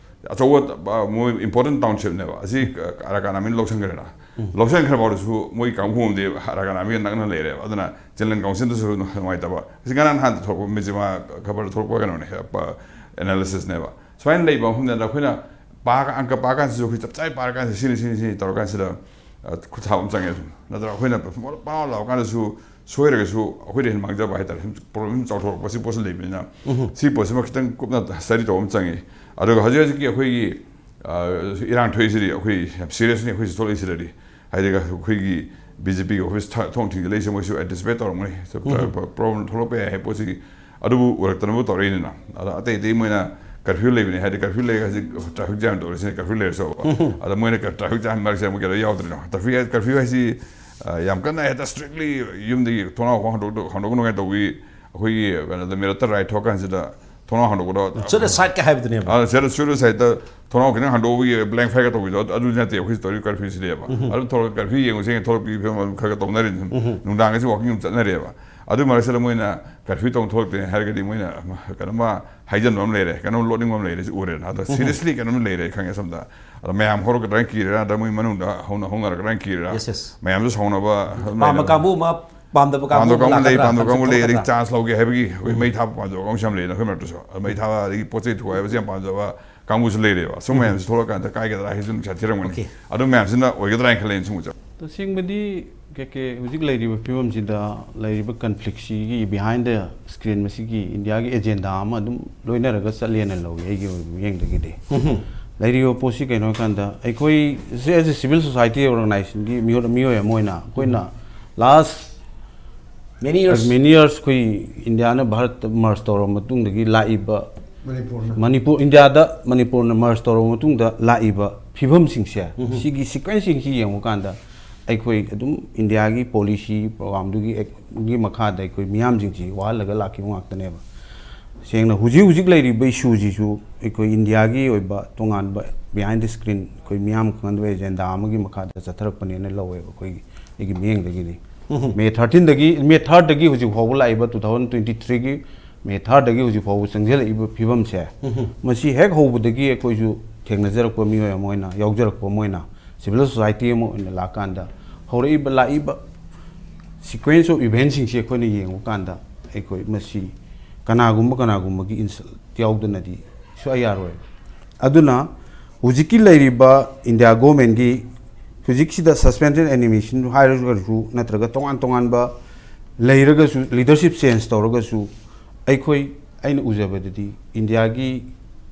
ꯑꯆꯧꯕ, ꯑ, ꯃꯣꯏ ꯏꯝꯄꯣꯔꯇꯦꯟ ꯇꯥꯎꯟꯁꯤꯞꯅꯦꯕ꯫ ꯑꯁꯤ ꯑꯔꯥꯀꯥꯟ ꯑꯥꯔꯃꯤꯅ ꯂꯧꯁꯟꯈ꯭ꯔꯦꯅ꯫ ꯎꯝ꯫ ꯂꯧꯁꯟꯈ꯭ꯔ ꯐꯥꯎꯗꯁꯨ ꯃꯣꯏ ꯀꯥꯡꯕꯨ ꯑꯃꯗꯤ ꯑꯔꯥꯀꯥꯟ ꯑꯥꯔꯃꯤꯒ ꯅꯛꯅ ꯂꯩꯔꯦꯕ꯫ ꯑꯗꯨꯅ ꯆꯤꯟꯂꯦꯟ ꯀꯥꯎꯟꯁꯤꯜꯗꯁꯨ ꯅꯨꯡꯉꯥꯏꯇꯕ꯫ ꯑꯁꯤ ꯉꯔꯥꯡ ꯅꯍꯥꯟꯗ ꯊꯣꯛꯄ ꯃꯤꯠꯖꯤꯃꯥ ꯈꯕꯔꯗ ꯊꯣꯛꯂꯛꯄ ꯀꯩꯅꯣꯅꯦ, ꯑ, ꯑꯦꯅꯥꯂꯤꯁꯤꯁꯅꯦꯕ꯫ ꯁꯨꯃꯥꯏꯅ ꯂꯩꯕ ꯃꯐꯝꯗ ꯑꯩꯈꯣꯏꯅ ꯄꯥ-, ꯑꯪꯀ ꯄꯥꯀꯥꯟꯁꯤꯗꯁꯨ ꯑꯩꯈꯣꯏ ꯆꯞ ꯆꯥꯏ ꯄꯥꯔꯀꯥꯟꯁꯤꯗ ꯁꯤꯅꯤ, ꯁꯤꯅꯤ, ꯁꯤꯅꯤ ꯇꯧꯔꯀꯥꯟꯁꯤꯗ, ꯑ, ꯈꯨꯠ ꯊꯥꯕ ꯑꯃ ꯆꯪꯉꯦ꯫ ꯅꯠꯇ꯭ꯔꯒ ꯑꯩꯈꯣꯏꯅ ꯄꯥꯎ ꯂꯥꯎꯔꯀꯥꯟꯗꯁꯨ ꯁꯣꯏꯔꯒꯁꯨ ꯑꯩꯈꯣꯏꯗ ꯍꯦꯟꯅ ꯃꯥꯡꯖꯕ ꯍꯥꯏꯇꯥꯔꯦ꯫ ꯁꯨꯝ ꯄ꯭ꯔꯣꯕ꯭ꯂꯦꯝ ꯆꯥꯎꯊꯣꯔꯛꯄ ꯁꯤ ꯄꯣꯠꯁꯤ ꯂꯩꯕꯅꯤꯅ, ꯎꯝ꯫ ꯁꯤ ꯄꯣꯠꯁꯤꯃ ꯈꯤꯇꯪ ꯀꯨꯞꯅ ꯁ꯭ꯇꯗꯤ ꯇꯧꯕ ꯑꯃ ꯆꯪꯉꯤ꯫ ꯑꯗꯨꯒ ꯍꯧꯖꯤꯛ ꯍꯧꯖꯤꯛꯀꯤ ꯑꯩꯈꯣꯏꯒꯤ, ꯑ, ꯏꯔꯥꯡ ꯊꯣꯛꯏꯁꯤꯗꯤ ꯑꯩꯈꯣꯏ ꯌꯥꯝ ꯁꯤꯔꯤꯌꯁꯅꯤ ꯑꯩꯈꯣꯏꯁꯤ ꯊꯣꯛꯂꯛꯏꯁꯤꯗꯗꯤ꯫ ꯍꯥꯏꯗꯤ ꯑꯩꯈꯣꯏꯒꯤ ꯕꯤ ꯖꯦ ꯄꯤꯒꯤ ꯑꯣꯐꯤꯁ ꯊ-, ꯊꯣꯡ ꯊꯤꯡꯖꯤꯜꯂꯛꯏꯁꯦ ꯃꯣꯏꯁꯨ ꯑꯦꯟꯇꯤꯁꯤꯄꯦꯠ ꯇꯧꯔꯝꯒꯅꯤ꯫ ꯎꯝ꯫ ꯄ꯭ꯔꯣꯕ꯭ꯂꯦꯝ ꯊꯣꯛꯂꯛꯄ ꯌꯥꯏ ꯍꯥꯏꯕ ꯄꯣꯠꯁꯤ ꯑꯗꯨꯕꯨ ꯑꯣꯏꯔꯛꯇꯅꯕ ꯇꯧꯔꯛꯏꯅꯤꯅ꯫ ꯑꯗ ꯑꯇꯩ ꯑꯇꯩ ꯃꯣꯏꯅ ꯀꯔꯐ꯭ꯌꯨ ꯂꯩꯕꯅꯤ ꯍꯥꯏꯗꯤ ꯀꯔꯐ꯭ꯌꯨ ꯂꯩꯔꯒ ꯍꯧꯖꯤꯛ ꯇ꯭ꯔꯥꯐꯤꯛ ꯖꯥꯝ ꯇꯧꯔꯤꯁꯤꯅ ꯀꯔꯐ꯭ꯌꯨ ꯂꯩꯔꯁꯨ꯫ ꯎꯝ꯫ ꯑꯗ ꯃꯣꯏꯅ ꯀ-, ꯇ꯭ꯔꯥꯐꯤꯛ ꯖꯥꯝ ꯃꯔꯛꯁꯦ ꯑꯃꯨꯛ ꯀꯩꯗꯧ ꯌꯥꯎꯗ꯭ꯔꯤꯅꯣ? ꯇ꯭ꯔꯥꯐꯤꯛ, ꯀꯔꯐ꯭ꯌꯨ ꯍꯥꯏꯁꯤ, ꯑ, ꯌꯥꯝ ꯀꯟꯅ ꯍꯦꯛꯇ ꯁ꯭ꯇ꯭ꯔꯤꯛꯂꯤ ꯌꯨꯝꯗꯒꯤ ꯊꯣꯡꯅꯥꯎ ꯈꯣꯡ ꯍꯥꯡꯗꯣꯛ-, ꯍꯥꯡꯗꯣꯛꯀꯅꯨ ꯀꯥꯏꯅ ꯇꯧꯕꯤ ꯑꯩꯈꯣꯏꯒꯤ ꯀꯩꯅꯣꯗ ꯃꯤꯔꯠꯇ ꯔꯥꯏꯠ ꯊꯣꯛꯑꯀꯥꯟꯁꯤꯗ ꯊꯣꯡꯅꯥꯎ ꯍꯥꯡꯗꯣꯛꯄꯗꯣ ꯁꯨꯠ ꯑꯁꯥꯏꯠꯀ ꯍꯥꯏꯕꯗꯨꯅꯦꯕ꯫ ꯑꯥ, ꯁꯤꯗ ꯁꯨꯠ ꯑꯁꯥꯏꯠꯇ ꯊꯣꯡꯅꯥꯎ ꯈꯤꯇꯪ ꯍꯥꯡꯗꯣꯛꯄꯒꯤ ꯕ꯭ꯂꯦꯡ ꯐꯥꯏꯌꯔꯒ ꯇꯧꯕꯤꯗꯣ ꯑꯗꯨ- ꯑꯗꯨ ꯅꯠꯇꯦ ꯑꯩꯈꯣꯏ ꯇꯧꯔꯤ ꯀꯔꯐ꯭ꯌꯨꯁꯤꯗꯤꯕ꯫ ꯑꯗꯨ ꯊꯣꯛꯂꯒ ꯀꯔꯐ꯭ꯌꯨ ꯌꯦꯡꯉꯨꯁꯦ ꯊꯣꯛꯂꯛꯄꯒꯤ ꯐꯤꯕꯝ ꯑꯗꯨꯝ ꯈꯔ ꯈꯔ ꯇꯧꯅꯔꯤꯅꯤ꯫ ꯅꯨꯡꯗꯥꯡꯒꯁꯤ ꯋꯥꯀꯤꯡ ꯑꯗꯨꯝ ꯆꯠꯅꯔꯦꯕ꯫ ꯑꯗꯨ ꯃꯔꯛꯁꯤꯗ ꯃꯣꯏꯅ ꯀꯔꯐ꯭ꯌꯨ ꯇꯧ ꯊꯣꯛꯂꯛꯇꯦ ꯍꯥꯏꯔꯒꯗꯤ ꯃꯣꯏꯅ ꯀꯩꯅꯣꯝꯃ ꯍꯥꯏꯖꯟꯕ ꯑꯃ ꯂꯩꯔꯦ, ꯀꯩꯅꯣꯝ ꯂꯣꯠꯅꯤꯡꯕ ꯑꯃ ꯂꯩꯔꯦ ꯁꯤ ꯎꯔꯦꯅ꯫ ꯑꯗꯣ ꯁꯤꯔꯤꯌꯁꯂꯤ ꯀꯩꯅꯣꯝ ꯂꯩꯔꯦ ꯈꯪꯉꯦ ꯁꯣꯝꯗ꯫ ꯑꯗꯣ ꯃꯌꯥꯝ ꯍꯧꯔꯛꯀꯗ꯭ꯔꯥꯅ ꯀꯤꯔꯦꯔꯥ, ꯑꯗ ꯃꯣꯏ ꯃꯅꯨꯡꯗ ꯍꯧꯅ ꯍꯧꯅꯔꯛꯀꯗ꯭ꯔꯥꯅ ꯀꯤꯔꯦꯔꯥ, Yes, yes. ꯃꯌꯥꯝꯁꯨ ꯁꯥꯎꯅꯕ ꯑꯗꯨꯝ ꯄꯥꯝꯕ ꯂꯩꯔꯦ꯫ ꯀꯥꯡꯕꯨ ꯑꯃ, ꯄꯥꯝꯗꯕ ꯀꯥꯡꯕꯨ ꯄꯥꯝꯗꯕ ꯑꯃ ꯀꯥꯡꯕꯨ ꯂꯩ, ꯂꯥꯛꯀꯗ꯭ꯔꯥ, ꯄꯥꯝꯗꯕ ꯀꯥꯡꯕꯨ ꯂꯩ, ꯑꯗꯒꯤ ꯀꯟꯊꯣꯛꯀꯗ꯭ꯔꯥ? ꯆꯥꯟꯁ ꯂꯧꯒꯦ ꯍꯥꯏꯕꯒꯤ ꯑꯩꯈꯣꯏ ꯃꯩ ꯊꯥꯕ ꯄꯥꯝꯖꯕ ꯀꯥꯡꯕꯨꯁꯨ ꯌꯥꯝ ꯂꯩꯅ ꯑꯩꯈꯣꯏ ꯃꯔꯛꯇꯁꯨ꯫ ꯑꯗ ꯃꯩ ꯊꯥꯕ ꯑꯗꯒꯤ ꯄꯣꯠ ꯆꯩ ꯊꯨꯒꯥꯏꯕꯁꯦ ꯌꯥꯝ ꯄꯥꯝꯖꯕ ꯀꯥꯡꯕꯨꯁꯨ ꯂꯩꯔꯦꯕ꯫ ꯁꯨꯝ ꯃꯌꯥꯝꯁꯤ ꯊꯣꯛꯂꯛꯀꯥꯟꯗ ꯀꯥꯏꯒꯗ꯭ꯔꯥ ꯍꯥꯏꯁꯨ ꯑꯗꯨꯝ ꯁꯥꯊꯤꯔꯝꯒꯅꯤ꯫ Okay. ꯑꯗꯨ ꯃꯌꯥꯝꯁꯤꯅ ꯑꯣꯏꯒꯗ꯭ꯔꯥ ꯍꯥꯏꯅ ꯈꯜꯂꯦ ꯑꯩꯅ ꯁꯨꯝ ꯎꯖꯕ꯫ ꯇꯁꯦꯡꯕꯗꯤ ꯀꯦ ꯀꯦ ꯍꯧꯖꯤꯛ ꯂꯩꯔꯤꯕ ꯐꯤꯕꯝꯁꯤꯗ ꯂꯩꯔꯤꯕ ꯀꯟꯐ꯭ꯂꯤꯛꯁꯤꯒꯤ ꯕꯤꯍꯥꯏꯟ ꯗ ꯁ꯭ꯀ꯭ꯔꯤꯟ ꯃꯁꯤꯒꯤ ꯏꯟꯗꯤꯌꯥꯒꯤ ꯑꯦꯖꯦꯟꯗꯥ ꯑꯃ ꯑꯗꯨꯝ ꯂꯣꯏꯅꯔꯒ ꯆꯠꯂꯦꯅ ꯂꯧꯏ ꯑꯩꯒꯤ ꯑꯣꯏꯕ ꯃꯤꯠꯌꯦꯡꯗꯒꯤꯗꯤ꯫ ꯂꯩꯔꯤꯕ ꯄꯣꯠꯁꯤ ꯀꯩꯅꯣ ꯍꯥꯏꯀꯥꯟꯗ ꯑꯩꯈꯣꯏ ꯑꯦꯁ ꯑꯦ ꯁꯤꯚꯤꯜ ꯁꯣꯁꯥꯏꯇꯤ ꯑꯣꯔꯒꯅꯥꯏꯖꯦꯁꯟꯒꯤ ꯃꯤꯑꯣꯏ ꯃꯤꯑꯣꯏ ꯑꯃ ꯑꯣꯏꯅ ꯑꯩꯈꯣꯏꯅ ꯂꯥꯁ Many years. ꯃꯦꯅꯤ ꯌꯔꯁ ꯑꯩꯈꯣꯏ ꯏꯟꯗꯤꯌꯥꯅ ꯚꯥꯔꯠꯇ ꯃꯔꯁ ꯇꯧꯔꯕ ꯃꯇꯨꯡꯗꯒꯤ ꯂꯥꯛꯏꯕ ꯃꯅꯤꯄꯨꯔꯅ꯫ ꯃꯅꯤꯄꯨꯔ ꯏꯟꯗꯤꯌꯥꯗ ꯃꯅꯤꯄꯨꯔꯅ ꯃꯔꯁ ꯇꯧꯔꯕ ꯃꯇꯨꯡꯗ ꯂꯥꯛꯏꯕ ꯐꯤꯕꯝꯁꯤꯡꯁꯦ ꯁꯤꯒꯤ ꯁꯤꯀ꯭ꯋꯦꯟꯁꯁꯤꯡꯁꯤ ꯌꯦꯡꯕ ꯀꯥꯟꯗ ꯑꯩꯈꯣꯏ ꯑꯗꯨꯝ ꯏꯟꯗꯤꯌꯥꯒꯤ ꯄꯣꯂꯤꯁꯤ ꯄ꯭ꯔꯣꯒꯥꯝꯗꯨꯒꯤ ꯑꯦꯛ- ꯒꯤ ꯃꯈꯥꯗ ꯑꯩꯈꯣꯏ ꯃꯤꯌꯥꯝꯁꯤꯡꯁꯤ ꯋꯥꯍꯜꯂꯒ ꯂꯥꯛꯈꯤꯕ ꯉꯥꯛꯇꯅꯦꯕ꯫ ꯁꯦꯡꯅ ꯍꯧꯖꯤꯛ ꯍꯧꯖꯤꯛ ꯂꯩꯔꯤꯕ ꯏꯁꯨꯁꯤꯁꯨ ꯑꯩꯈꯣꯏ ꯏꯟꯗꯤꯌꯥꯒꯤ ꯑꯣꯏꯕ ꯇꯣꯉꯥꯟꯕ ꯕꯤꯍꯥꯏꯟ ꯗ ꯁ꯭ꯀ꯭ꯔꯤꯟ ꯑꯩꯈꯣꯏ ꯃꯤꯌꯥꯝ ꯈꯪꯍꯟꯕ ꯑꯦꯖꯦꯟꯗꯥ ꯑꯃꯒꯤ ꯃꯈꯥꯗ ꯆꯠꯊꯔꯛꯄꯅꯦꯅ ꯂꯧꯋꯦꯕ ꯑꯩꯈꯣꯏꯒꯤ ꯑꯩꯒꯤ ꯃꯤꯠꯌꯦꯡꯗꯒꯤꯗꯤ꯫ ꯃꯦ ꯊꯥꯔꯇꯤꯟꯗꯒꯤ ꯃꯦ ꯊꯥꯔꯠꯇꯒꯤ ꯍꯧꯖꯤꯛ ꯐꯥꯎꯕ ꯂꯥꯛꯏꯕ ꯇꯨ ꯊꯥꯎꯖꯟ ꯇ꯭ꯋꯦꯟꯇꯤ ꯊ꯭ꯔꯤꯒꯤ ꯃꯦ ꯊꯥꯔꯠꯇꯒꯤ ꯍꯧꯖꯤꯛ ꯐꯥꯎꯕ ꯆꯪꯁꯤꯜꯂꯛꯏꯕ ꯐꯤꯕꯝꯁꯦ ꯃꯁꯤ ꯍꯦꯛ ꯍꯧꯕꯗꯒꯤ ꯑꯩꯈꯣꯏꯁꯨ ꯊꯦꯡꯅꯖꯔꯛꯄ ꯃꯤꯑꯣꯏ ꯑꯃ ꯑꯣꯏꯅ ꯌꯥꯎꯖꯔꯛꯄ ꯑꯃ ꯑꯣꯏꯅ ꯁꯤꯚꯤꯜ ꯁꯣꯁꯥꯏꯇꯤ ꯑꯃ ꯑꯣꯏꯅ ꯂꯥꯛꯀꯥꯟꯗ ꯍꯧꯔꯛꯏꯕ ꯂꯥꯛꯏꯕ sequence of eventꯁꯤꯡꯁꯤ ꯑꯩꯈꯣꯏꯅ ꯌꯦꯡꯕ ꯀꯥꯟꯗ ꯑꯩꯈꯣꯏ ꯃꯁꯤ ꯀꯅꯥꯒꯨꯝꯕ ꯀꯅꯥꯒꯨꯝꯕꯒꯤ ꯏꯟꯁꯜ ꯌꯥꯎꯗꯅꯗꯤ ꯁꯨꯡꯌꯥ ꯌꯥꯔꯣꯏ꯫ ꯑꯗꯨꯅ ꯍꯧꯖꯤꯛꯀꯤ ꯂꯩꯔꯤꯕ ꯏꯟꯗꯤꯌꯥ ꯒꯣꯔꯃꯦꯟꯒꯤ ꯍꯧꯖꯤꯛꯁꯤꯗ suspension animation ꯍꯥꯏꯔꯒꯁꯨ ꯅꯠꯇ꯭ꯔꯒ ꯇꯣꯉꯥꯟ ꯇꯣꯉꯥꯟꯕ ꯂꯩꯔꯒꯁꯨ leadership change ꯇꯧꯔꯒꯁꯨ ꯑꯩꯈꯣꯏ ꯑꯩꯅ ꯎꯖꯕꯗꯗꯤ ꯏꯟꯗꯤꯌꯥꯒꯤ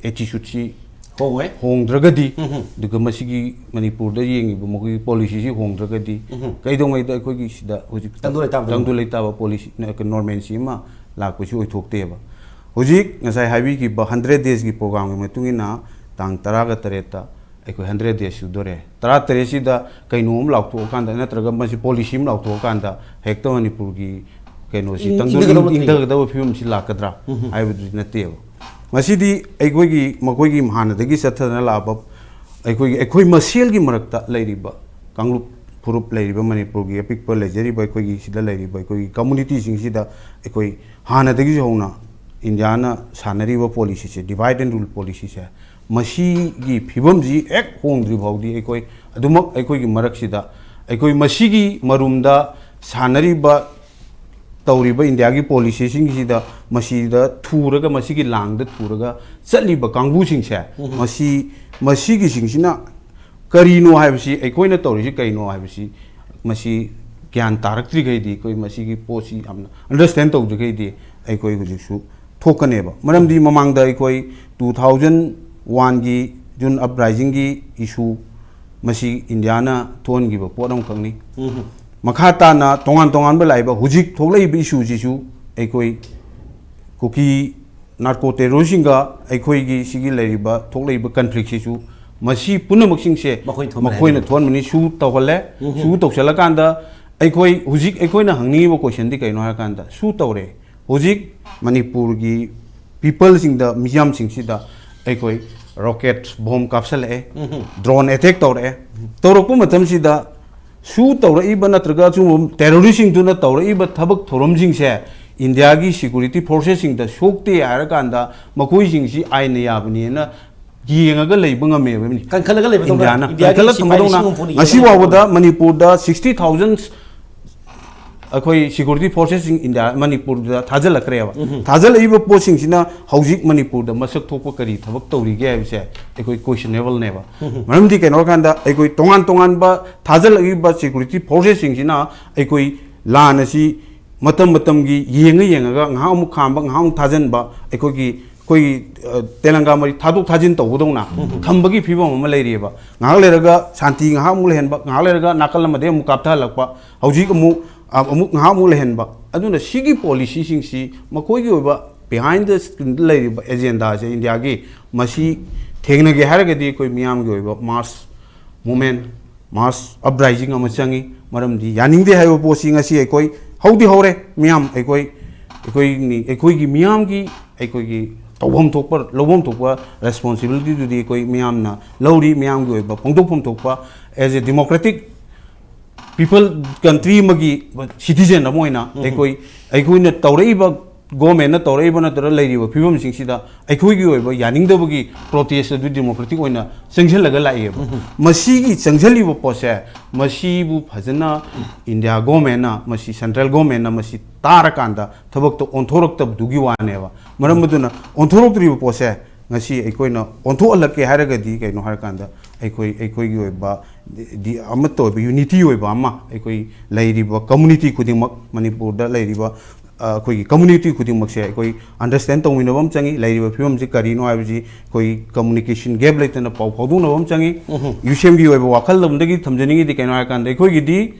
attitudeꯁꯤ ꯍꯣꯡꯉꯣꯏ꯫ ꯍꯣꯡꯗ꯭ꯔꯒꯗꯤ ꯎꯝ ꯍꯝ꯫ ꯑꯗꯨꯒ ꯃꯁꯤꯒꯤ ꯃꯅꯤꯄꯨꯔꯗ ꯌꯦꯡꯉꯤꯕ ꯃꯈꯣꯏꯒꯤ ꯄꯣꯂꯤꯁꯤꯁꯤ ꯍꯣꯡꯗ꯭ꯔꯒꯗꯤ ꯎꯝ ꯍꯝ꯫ ꯀꯩꯗꯧꯉꯩꯗ ꯑꯩꯈꯣꯏꯒꯤ ꯁꯤꯗ ꯍꯧꯖꯤꯛ ꯇꯪꯗꯨ ꯂꯩꯇꯥꯕꯗ ꯇꯪꯗꯨ ꯂꯩꯇꯥꯕ ꯄꯣꯂꯤꯁꯤ ꯅꯣꯔꯃꯦꯜꯁꯤ ꯑꯃ ꯂꯥꯛꯄꯁꯤ ꯑꯣꯏꯊꯣꯛꯇꯦꯕ꯫ ꯍꯧꯖꯤꯛ ꯉꯁꯥꯏ ꯍꯥꯏꯕꯤꯈꯤꯕ ꯍꯟꯗ꯭ꯔꯦꯠ ꯗꯦꯖꯀꯤ ꯄ꯭ꯔꯣꯒꯥꯝꯒꯤ ꯃꯇꯨꯡ ꯏꯟꯅ ꯇꯥꯡ ꯇꯔꯥꯒ ꯇꯔꯦꯠꯇ ꯑꯩꯈꯣꯏ ꯍꯟꯗ꯭ꯔꯦꯠ ꯗꯦꯖ ꯁꯨꯗꯣꯔꯦ꯫ ꯇꯔꯥ ꯇꯔꯦꯠꯁꯤꯗ ꯀꯩꯅꯣ ꯑꯃ ꯂꯥꯎꯊꯣꯛꯑꯀꯥꯟꯗ ꯅꯠꯇ꯭ꯔꯒ ꯃꯁꯤ ꯄꯣꯂꯤꯁꯤ ꯑꯃ ꯂꯥꯎꯊꯣꯛꯑꯀꯥꯟꯗ ꯍꯦꯛꯇ ꯃꯅꯤꯄꯨꯔꯒꯤ ꯀꯩꯅꯣꯁꯤ ꯏꯪ- ꯇꯪꯗꯨ ꯏꯪꯊꯒꯗꯕ ꯅꯠꯇꯦ꯫ ꯏꯪꯊꯒꯗꯕ ꯐꯤꯕꯝꯁꯤ ꯂꯥꯛꯀꯗ꯭ꯔꯥ ꯍꯥꯏꯕꯗꯨꯗꯤ ꯅꯠꯇꯦꯕ꯫ ꯃꯁꯤꯗꯤ ꯑꯩꯈꯣꯏꯒꯤ, ꯃꯈꯣꯏꯒꯤ ꯍꯥꯟꯅꯗꯒꯤ ꯆꯠꯊꯗꯅ ꯂꯥꯛꯑꯕ ꯑꯩꯈꯣꯏꯒꯤ, ꯑꯩꯈꯣꯏ ꯃꯁꯦꯜꯒꯤ ꯃꯔꯛꯇ ꯂꯩꯔꯤꯕ ꯀꯥꯡꯂꯨꯞ ꯐꯨꯔꯨꯞ ꯂꯩꯔꯤꯕ, ꯃꯅꯤꯄꯨꯔꯒꯤ ꯑꯄꯤꯛꯄ ꯂꯩꯖꯔꯤꯕ ꯑꯩꯈꯣꯏꯒꯤ ꯁꯤꯗ ꯂꯩꯔꯤꯕ ꯑꯩꯈꯣꯏꯒꯤ ꯀꯝꯃꯨꯅꯤꯇꯤꯁꯤꯡꯁꯤꯗ ꯑꯩꯈꯣꯏ ꯍꯥꯟꯅꯗꯒꯤꯁꯨ ꯍꯧꯅ ꯏꯟꯗꯤꯌꯥꯅ ꯁꯥꯟꯅꯔꯤꯕ ꯄꯣꯂꯤꯁꯤꯁꯦ, divide and rule ꯄꯣꯂꯤꯁꯤꯁꯦ, ꯃꯁꯤꯒꯤ ꯐꯤꯕꯝꯁꯤ ꯍꯦꯛ ꯍꯣꯡꯗ꯭ꯔꯤ ꯐꯥꯎꯗꯤ ꯑꯩꯈꯣꯏ ꯑꯗꯨꯃꯛ ꯑꯩꯈꯣꯏꯒꯤ ꯃꯔꯛꯁꯤꯗ ꯑꯩꯈꯣꯏ ꯃꯁꯤꯒꯤ ꯃꯔꯨꯝꯗ ꯁꯥꯟꯅꯔꯤꯕ, ꯇꯧꯔꯤꯕ ꯏꯟꯗꯤꯌꯥꯒꯤ ꯄꯣꯂꯤꯁꯤꯁꯤꯡꯁꯤꯗ, ꯃꯁꯤꯗ ꯊꯨꯔꯒ, ꯃꯁꯤꯒꯤ ꯂꯥꯡꯗ ꯊꯨꯔꯒ ꯆꯠꯂꯤꯕ ꯀꯥꯡꯕꯨꯁꯤꯡꯁꯦ, ꯃꯁꯤ, ꯃꯁꯤꯒꯤꯁꯤꯡꯁꯤꯅ ꯀꯔꯤꯅꯣ ꯍꯥꯏꯕꯁꯤ, ꯑꯩꯈꯣꯏꯅ ꯇꯧꯔꯤꯁꯤ ꯀꯩꯅꯣ ꯍꯥꯏꯕꯁꯤ, ꯃꯁꯤ ꯒ꯭ꯌꯥꯟ ꯇꯥꯔꯛꯇ꯭ꯔꯤꯈꯩꯗꯤ, ꯑꯩꯈꯣꯏ ꯃꯁꯤꯒꯤ ꯄꯣꯠꯁꯤ ꯌꯥꯝꯅ understand ꯇꯧꯗ꯭ꯔꯤꯈꯩꯗꯤ ꯑꯩꯈꯣꯏ ꯍꯧꯖꯤꯛꯁꯨ ꯊꯣꯛꯀꯅꯦꯕ꯫ ꯃꯔꯝꯗꯤ ꯃꯃꯥꯡꯗ ꯑꯩꯈꯣꯏ two thousand oneꯒꯤ June uprisingꯒꯤ issue, ꯃꯁꯤ ꯏꯟꯗꯤꯌꯥꯅ ꯊꯣꯛꯍꯟꯈꯤꯕ ꯄꯣꯠ ꯑꯃꯈꯛꯅꯤ꯫ ꯃꯈꯥ ꯇꯥꯅ ꯇꯣꯉꯥꯟ ꯇꯣꯉꯥꯟꯕ ꯂꯥꯛꯏꯕ, ꯍꯧꯖꯤꯛ ꯊꯣꯛꯂꯛꯏꯕ issueꯁꯤꯁꯨ ꯑꯩꯈꯣꯏ ꯀꯨꯀꯤ narco terroristꯁꯤꯡꯒ ꯑꯩꯈꯣꯏꯒꯤ ꯁꯤꯒꯤ ꯂꯩꯔꯤꯕ, ꯊꯣꯛꯂꯛꯏꯕ conflictꯁꯤꯁꯨ, ꯃꯁꯤ ꯄꯨꯝꯅꯃꯛꯁꯤꯡꯁꯦ ꯃꯈꯣꯏꯅ ꯊꯣꯛꯍꯟꯕꯅꯤ꯫ ꯃꯈꯣꯏꯅ ꯊꯣꯛꯍꯟꯕꯅꯤ꯫ Sue ꯇꯧꯍꯜꯂꯦ꯫ Sue ꯇꯧꯁꯜꯂꯀꯥꯟꯗ ꯑꯩꯈꯣꯏ ꯍꯧꯖꯤꯛ ꯑꯩꯈꯣꯏꯅ ꯍꯪꯅꯤꯡꯉꯤꯕ questionꯗꯤ ꯀꯩꯅꯣ ꯍꯥꯏꯔꯀꯥꯟꯗ, sue ꯇꯧꯔꯦ, ꯍꯧꯖꯤꯛ ꯃꯅꯤꯄꯨꯔꯒꯤ peopleꯁꯤꯡꯗ, ꯃꯤꯌꯥꯝꯁꯤꯡꯁꯤꯗ ꯑꯩꯈꯣꯏ rocket bomb ꯀꯥꯞꯁꯜꯂꯛꯑꯦ, drone attack ꯇꯧꯔꯛꯑꯦ꯫ ꯇꯧꯔꯛꯄ ꯃꯇꯝꯁꯤꯗ sue ꯇꯧꯔꯛꯏꯕ ꯅꯠꯇ꯭ꯔꯒ ꯁꯤꯒꯨꯝꯕ terroristꯁꯤꯡꯗꯨꯅ ꯇꯧꯔꯛꯏꯕ ꯊꯕꯛ ꯊꯧꯔꯝꯁꯤꯡꯁꯦ ꯏꯟꯗꯤꯌꯥꯒꯤ security forcesꯁꯤꯡꯗ ꯁꯣꯛꯇꯦ ꯍꯥꯏꯔꯀꯥꯟꯗ ꯃꯈꯣꯏꯁꯤꯡꯁꯤ ꯑꯥꯏꯟꯅ ꯌꯥꯕꯅꯦꯅ ꯌꯦꯡꯉꯒ ꯂꯩꯕ ꯉꯝꯃꯦꯕ꯫ ꯀꯟꯈꯠꯂꯒ ꯂꯩꯕꯗꯧꯅ ꯏꯟꯗꯤꯌꯥꯅ ꯏꯟꯗꯤꯌꯥꯒꯤ ꯀꯟꯈꯠꯂ ꯁꯤꯐꯥꯏ ꯊꯝꯕꯗꯧꯅ ꯂꯤꯁꯤꯡ ꯍꯨꯝꯐꯨꯅ ꯉꯁꯤ ꯌꯦꯡꯉꯒ ꯐꯥꯎꯕꯗ ꯃꯅꯤꯄꯨꯔꯗ sixty thousand ꯑꯩꯈꯣꯏ security forcesꯁꯤꯡ ꯏꯟꯗꯤꯌꯥ, ꯃꯅꯤꯄꯨꯔꯗ ꯊꯥꯖꯤꯜꯂꯛꯈ꯭ꯔꯦꯕ꯫ ꯊꯥꯖꯤꯜꯂꯛꯏꯕ ꯄꯣꯠꯁꯤꯡꯁꯤꯅ ꯍꯧꯖꯤꯛ ꯃꯅꯤꯄꯨꯔꯗ ꯃꯁꯛ ꯊꯣꯛꯄ ꯀꯔꯤ ꯊꯕꯛ ꯇꯧꯔꯤꯒꯦ ꯍꯥꯏꯕꯁꯦ ꯑꯩꯈꯣꯏ questionableꯅꯦꯕ꯫ ꯃꯔꯝꯗꯤ ꯀꯩꯅꯣ ꯍꯥꯏꯔꯀꯥꯟꯗ, ꯑꯩꯈꯣꯏ ꯇꯣꯉꯥꯟ ꯇꯣꯉꯥꯟꯕ ꯊꯥꯖꯤꯜꯂꯛꯂꯤꯕ security forcesꯁꯤꯡꯁꯤꯅ ꯑꯩꯈꯣꯏ ꯂꯥꯟ ꯑꯁꯤ ꯃꯇꯝ ꯃꯇꯝꯒꯤ ꯌꯦꯡꯉ ꯌꯦꯡꯉꯒ ꯉꯥꯏꯍꯥꯛ ꯑꯃꯨꯛ ꯈꯥꯝꯕ, ꯉꯥꯏꯍꯥꯛ ꯑꯃꯨꯛ ꯊꯥꯖꯤꯟꯕ, ꯑꯩꯈꯣꯏꯒꯤ, ꯑꯩꯈꯣꯏꯒꯤ, ꯑ, ꯇꯦꯂꯪꯒꯥ ꯃꯔꯤ ꯊꯥꯗꯣꯛ ꯊꯥꯖꯤꯟ ꯇꯧꯕꯗꯧꯅ ꯊꯝꯕꯒꯤ ꯐꯤꯕꯝ ꯑꯃ ꯂꯩꯔꯤꯑꯕ꯫ ꯉꯥꯏꯍꯥꯛ ꯂꯩꯔꯒ ꯁꯥꯟꯇꯤ ꯉꯥꯏꯍꯥꯛ ꯑꯃꯨꯛ ꯂꯩꯍꯟꯕ, ꯉꯥꯏꯍꯥꯛ ꯂꯩꯔꯒ ꯅꯥꯀꯜ ꯑꯃꯗꯒꯤ ꯑꯃꯨꯛ ꯀꯥꯞꯊꯍꯜꯂꯛꯄ, ꯍꯧꯖꯤꯛ ꯑꯃꯨꯛ, ꯑ, ꯑꯃꯨꯛ ꯉꯥꯏꯍꯥꯛ ꯑꯃꯨꯛ ꯂꯩꯍꯟꯕ꯫ ꯑꯗꯨꯅ ꯁꯤꯒꯤ ꯄꯣꯂꯤꯁꯤꯁꯤꯡꯁꯤ, ꯃꯈꯣꯏꯒꯤ ꯑꯣꯏꯕ behind the screenꯗ ꯂꯩꯔꯤꯕ ꯑꯦꯖꯦꯟꯗꯥꯁꯦ ꯏꯟꯗꯤꯌꯥꯒꯤ, ꯃꯁꯤ ꯊꯦꯡꯅꯒꯦ ꯍꯥꯏꯔꯒꯗꯤ ꯑꯩꯈꯣꯏ ꯃꯤꯌꯥꯝꯒꯤ ꯑꯣꯏꯕ mass movement, mass uprising ꯑꯃ ꯆꯪꯉꯤ꯫ ꯃꯔꯝꯗꯤ ꯌꯥꯅꯤꯡꯗꯦ ꯍꯥꯏꯕ ꯄꯣꯠꯁꯤ ꯉꯁꯤ ꯑꯩꯈꯣꯏ ꯍꯧꯗꯤ ꯍꯧꯔꯦ꯫ ꯃꯤꯌꯥꯝ ꯑꯩꯈꯣꯏ ꯑꯩꯈꯣꯏꯅꯤ ꯑꯩꯈꯣꯏꯒꯤ ꯃꯤꯌꯥꯝꯒꯤ ꯑꯩꯈꯣꯏꯒꯤ ꯇꯧꯐꯝ ꯊꯣꯛꯄ ꯂꯧꯐꯝ ꯊꯣꯛꯄ ꯔꯦꯁꯄꯣꯟꯁꯤꯕꯤꯂꯤꯇꯤꯗꯨꯗꯤ ꯑꯩꯈꯣꯏ ꯃꯤꯌꯥꯝꯅ ꯂꯧꯔꯤ꯫ ꯃꯤꯌꯥꯝꯒꯤ ꯑꯣꯏꯕ ꯐꯣꯡꯗꯣꯛꯐꯝ ꯊꯣꯛꯄ, as a democratic people, country ꯑꯃꯒꯤ citizen ꯑꯃ ꯑꯣꯏꯅ ꯑꯩꯈꯣꯏ ꯑꯩꯈꯣꯏꯅ ꯇꯧꯔꯛꯏꯕ ꯒꯣꯃꯦꯟꯅ ꯇꯧꯔꯛꯏꯕ ꯅꯠꯇ꯭ꯔꯒ ꯂꯩꯔꯤꯕ ꯐꯤꯕꯝꯁꯤꯡꯁꯤꯗ ꯑꯩꯈꯣꯏꯒꯤ ꯑꯣꯏꯕ ꯌꯥꯅꯤꯡꯗꯕꯒꯤ ꯄ꯭ꯔꯣꯇꯦꯁ ꯑꯗꯨ ꯗꯦꯃꯣꯀ꯭ꯔꯦꯇꯤꯛ ꯑꯣꯏꯅ ꯆꯪꯁꯤꯜꯂꯒ ꯂꯥꯛꯑꯦꯕ꯫ ꯃꯁꯤꯒꯤ ꯆꯪꯁꯤꯜꯂꯤꯕ ꯄꯣꯠꯁꯦ, ꯃꯁꯤꯕꯨ ꯐꯖꯅ ꯏꯟꯗꯤꯌꯥ ꯒꯣꯃꯦꯟꯅ, ꯃꯁꯤ ꯁꯦꯟꯇ꯭ꯔꯦꯜ ꯒꯣꯃꯦꯟꯅ ꯃꯁꯤ ꯇꯥꯔꯀꯥꯟꯗ ꯊꯕꯛꯇꯣ ꯑꯣꯟꯊꯣꯔꯛꯇꯕꯗꯨꯒꯤ ꯋꯥꯅꯦꯕ꯫ ꯃꯔꯝ ꯑꯗꯨꯅ ꯑꯣꯟꯊꯣꯔꯛꯇ꯭ꯔꯤꯕ ꯄꯣꯠꯁꯦ ꯉꯁꯤ ꯑꯩꯈꯣꯏꯅ ꯑꯣꯟꯊꯣꯛꯍꯜꯂꯛꯀꯦ ꯍꯥꯏꯔꯒꯗꯤ ꯀꯩꯅꯣ ꯍꯥꯏꯔꯀꯥꯟꯗ ꯑꯩꯈꯣꯏ ꯑꯩꯈꯣꯏꯒꯤ ꯑꯣꯏꯕ ꯗꯤ ꯑꯃꯠꯇ ꯑꯣꯏꯕ ꯌꯨꯅꯤꯇꯤ ꯑꯣꯏꯕ ꯑꯃ ꯑꯩꯈꯣꯏ ꯂꯩꯔꯤꯕ ꯀꯝꯃꯨꯅꯤꯇꯤ ꯈꯨꯗꯤꯡꯃꯛ, ꯃꯅꯤꯄꯨꯔꯗ ꯂꯩꯔꯤꯕ ꯑ, ꯑꯩꯈꯣꯏꯒꯤ ꯀꯝꯃꯨꯅꯤꯇꯤ ꯈꯨꯗꯤꯡꯃꯛꯁꯦ ꯑꯩꯈꯣꯏ ꯑꯟꯗꯔꯁꯇꯦꯟ ꯇꯧꯃꯤꯟꯅꯕ ꯑꯃ ꯆꯪꯉꯤ꯫ ꯂꯩꯔꯤꯕ ꯐꯤꯕꯝꯁꯤ ꯀꯔꯤꯅꯣ ꯍꯥꯏꯕꯁꯤ ꯑꯩꯈꯣꯏ ꯀꯝꯃꯨꯅꯤꯀꯦꯁꯟ ꯒꯦꯞ ꯂꯩꯇꯅ ꯄꯥꯎ ꯐꯥꯎꯗꯣꯛꯅꯕ ꯑꯃ ꯆꯪꯉꯤ꯫ ꯌꯨꯁꯦꯝꯒꯤ ꯑꯣꯏꯕ ꯋꯥꯈꯜꯂꯣꯟꯗꯒꯤ ꯊꯝꯖꯅꯤꯡꯉꯤꯗꯤ ꯀꯩꯅꯣ ꯍꯥꯏꯔꯀꯥꯟꯗ ꯑꯩꯈꯣꯏꯒꯤꯗꯤ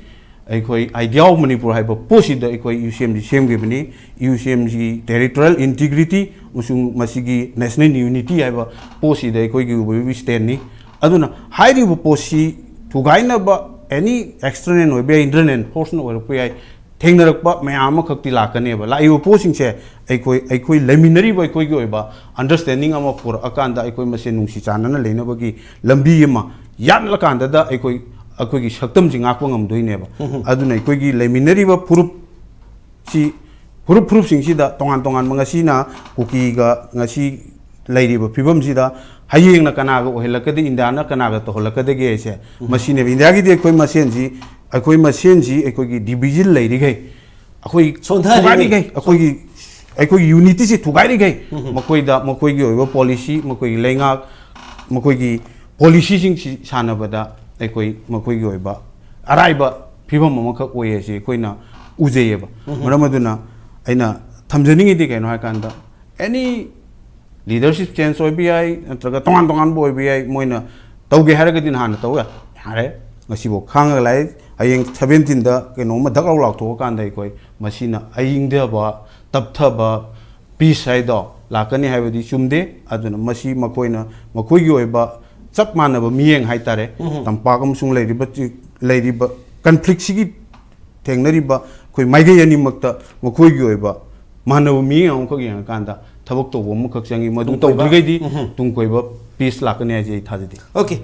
ꯑꯩꯈꯣꯏ Idea of Manipur ꯍꯥꯏꯕ ꯄꯣꯠꯁꯤꯗ ꯑꯩꯈꯣꯏ ꯌꯨꯁꯦꯝꯁꯤ ꯁꯦꯝꯈꯤꯕꯅꯤ꯫ ꯌꯨꯁꯦꯝꯁꯤ ꯇꯦꯔꯤꯇꯣꯔꯤꯌꯦꯜ ꯏꯟꯇꯤꯒ꯭ꯔꯤꯇꯤ ꯑꯃꯁꯨꯡ ꯃꯁꯤꯒꯤ ꯅꯦꯁꯅꯦꯜ ꯌꯨꯅꯤꯇꯤ ꯍꯥꯏꯕ ꯄꯣꯠꯁꯤꯗ ꯑꯩꯈꯣꯏꯒꯤ ꯑꯣꯏꯕ ꯁ꯭ꯇꯦꯟꯅꯤ꯫ ꯑꯗꯨꯅ ꯍꯥꯏꯔꯤꯕ ꯄꯣꯠꯁꯤ ꯊꯨꯒꯥꯏꯅꯕ ꯑꯦꯅꯤ ꯑꯦꯛꯁꯇꯔꯅꯦꯜ ꯑꯣꯏꯕ ꯌꯥꯏ, ꯏꯟꯇꯔꯅꯦꯜ ꯐꯣꯔꯁꯅ ꯑꯣꯏꯔꯛꯄ ꯌꯥꯏ, ꯊꯦꯡꯅꯔꯛꯄ ꯃꯌꯥꯝ ꯑꯃꯈꯛꯇꯤ ꯂꯥꯛꯀꯅꯦꯕ꯫ ꯂꯥꯛꯏꯕ ꯄꯣꯠꯁꯤꯡꯁꯦ ꯑꯩꯈꯣꯏ ꯑꯩꯈꯣꯏ ꯂꯩꯃꯤꯟꯅꯔꯤꯕ ꯑꯩꯈꯣꯏꯒꯤ ꯑꯣꯏꯕ ꯑꯟꯗꯔꯁꯇꯦꯟꯗꯤꯡ ꯑꯃ ꯄꯨꯔꯛꯑꯀꯥꯟꯗ ꯑꯩꯈꯣꯏ ꯃꯁꯦꯟ ꯅꯨꯡꯁꯤ ꯆꯥꯟꯅꯅ ꯂꯩꯅꯕꯒꯤ ꯂꯝꯕꯤ ꯑꯃ ꯌꯥꯠꯂꯀꯥꯟꯗꯗ ꯑꯩꯈꯣꯏ ꯑꯩꯈꯣꯏꯒꯤ ꯁꯛꯇꯝꯁꯤ ꯉꯥꯛꯄ ꯉꯝꯗꯣꯏꯅꯦꯕ꯫ ꯑꯗꯨꯅ ꯑꯩꯈꯣꯏꯒꯤ ꯂꯩꯃꯤꯟꯅꯔꯤꯕ ꯐꯨꯔꯨꯞ ꯁꯤ ꯐꯨꯔꯨꯞ ꯐꯨꯔꯨꯞꯁꯤꯡꯁꯤꯗ ꯇꯣꯉꯥꯟ ꯇꯣꯉꯥꯟꯕ ꯉꯁꯤꯅ ꯀꯨꯀꯤꯒ ꯉꯁꯤ ꯂꯩꯔꯤꯕ ꯐꯤꯕꯝꯁꯤꯗ ꯍꯌꯦꯡꯅ ꯀꯅꯥꯒ ꯑꯣꯏꯍꯜꯂꯛꯀꯗꯦ, ꯏꯟꯗꯤꯌꯥꯅ ꯀꯅꯥꯒ ꯇꯧꯍꯜꯂꯛꯀꯗꯒꯦ ꯍꯥꯏꯁꯦ ꯃꯁꯤꯅꯦꯕ꯫ ꯏꯟꯗꯤꯌꯥꯒꯤꯗꯤ ꯑꯩꯈꯣꯏ ꯃꯁꯦꯟꯁꯤ ꯑꯩꯈꯣꯏ ꯃꯁꯦꯟꯁꯤ ꯑꯩꯈꯣꯏꯒꯤ ꯗꯤꯚꯤꯖꯟ ꯂꯩꯔꯤꯈꯩ, ꯑꯩꯈꯣꯏ ꯁꯣꯟꯊꯔꯤꯈꯩ꯫ ꯊꯨꯒꯥꯏꯔꯤꯈꯩ, ꯑꯩꯈꯣꯏꯒꯤ ꯑꯩꯈꯣꯏꯒꯤ ꯌꯨꯅꯤꯇꯤꯁꯤ ꯊꯨꯒꯥꯏꯔꯤꯈꯩ ꯃꯈꯣꯏꯗ ꯃꯈꯣꯏꯒꯤ ꯑꯣꯏꯕ ꯄꯣꯂꯤꯁꯤ, ꯃꯈꯣꯏꯒꯤ ꯂꯩꯉꯥꯛ, ꯃꯈꯣꯏꯒꯤ ꯄꯣꯂꯤꯁꯤꯁꯤꯡꯁꯤ ꯁꯥꯟꯅꯕꯗ ꯑꯩꯈꯣꯏ ꯃꯈꯣꯏꯒꯤ ꯑꯣꯏꯕ ꯑꯔꯥꯏꯕ ꯐꯤꯕꯝ ꯑꯃꯈꯛ ꯑꯣꯏ ꯍꯥꯏꯁꯤ ꯑꯩꯈꯣꯏꯅ ꯎꯖꯩꯌꯦꯕ꯫ ꯃꯔꯝ ꯑꯗꯨꯅ ꯑꯩꯅ ꯊꯝꯖꯅꯤꯡꯉꯤꯗꯤ ꯀꯩꯅꯣ ꯍꯥꯏꯀꯥꯟꯗ, ꯑꯦꯅꯤ ꯂꯤꯗꯔꯁꯤꯞ ꯆꯦꯟꯖ ꯑꯣꯏꯕ ꯌꯥꯏ, ꯅꯠꯇ꯭ꯔꯒ ꯇꯣꯉꯥꯟ ꯇꯣꯉꯥꯟꯕ ꯑꯣꯏꯕ ꯌꯥꯏ꯫ ꯃꯣꯏꯅ ꯇꯧꯒꯦ ꯍꯥꯏꯔꯒꯗꯤ ꯅꯍꯥꯟꯅ ꯇꯧ ꯌꯥ-, ꯌꯥꯔꯦ꯫ ꯉꯁꯤꯐꯥꯎ ꯈꯥꯡꯉꯒ ꯂꯥꯛꯑꯦ꯫ ꯍꯌꯦꯡ ꯁꯚꯦꯟꯇꯤꯟꯗ ꯀꯩꯅꯣꯝꯃ ꯙꯛ ꯂꯥꯎ ꯂꯥꯎꯊꯣꯛꯑꯀꯥꯟꯗ ꯑꯩꯈꯣꯏ ꯃꯁꯤꯅ ꯑꯏꯪꯊꯕ, ꯇꯞꯊꯕ, ꯄꯤꯁ ꯍꯥꯏꯗꯣ ꯂꯥꯛꯀꯅꯤ ꯍꯥꯏꯕꯗꯤ ꯆꯨꯝꯗꯦ꯫ ꯑꯗꯨꯅ ꯃꯁꯤ ꯃꯈꯣꯏꯅ ꯃꯈꯣꯏꯒꯤ ꯑꯣꯏꯕ ꯆꯞ ꯃꯥꯟꯅꯕ ꯃꯤꯠꯌꯦꯡ ꯍꯥꯏꯇꯥꯔꯦ, ꯇꯝꯄꯥꯛ ꯑꯃꯁꯨꯡ ꯂꯩꯔꯤꯕ ꯆꯤ-, ꯂꯩꯔꯤꯕ ꯀꯟꯐ꯭ꯂꯤꯛꯁꯤꯒꯤ ꯊꯦꯡꯅꯔꯤꯕ ꯑꯩꯈꯣꯏ ꯃꯥꯏꯀꯩ ꯑꯅꯤꯃꯛꯇ ꯃꯈꯣꯏꯒꯤ ꯑꯣꯏꯕ ꯃꯥꯟꯅꯕ ꯃꯤꯠꯌꯦꯡ ꯑꯃꯈꯛ ꯌꯦꯡꯉꯀꯥꯟꯗ ꯊꯕꯛ ꯇꯧꯕ ꯑꯃꯈꯛ ꯆꯪꯉꯤ꯫ ꯃꯗꯨ ꯇꯨꯡ ꯀꯣꯏꯕ꯫ ꯇꯧꯗ꯭ꯔꯤꯈꯩꯗꯤ ꯇꯨꯡ ꯀꯣꯏꯕ ꯄꯤꯁ ꯂꯥꯛꯀꯅꯤ ꯍꯥꯏꯁꯦ ꯑꯩ ꯊꯥꯖꯗꯦ꯫ ꯑꯣꯀꯦ,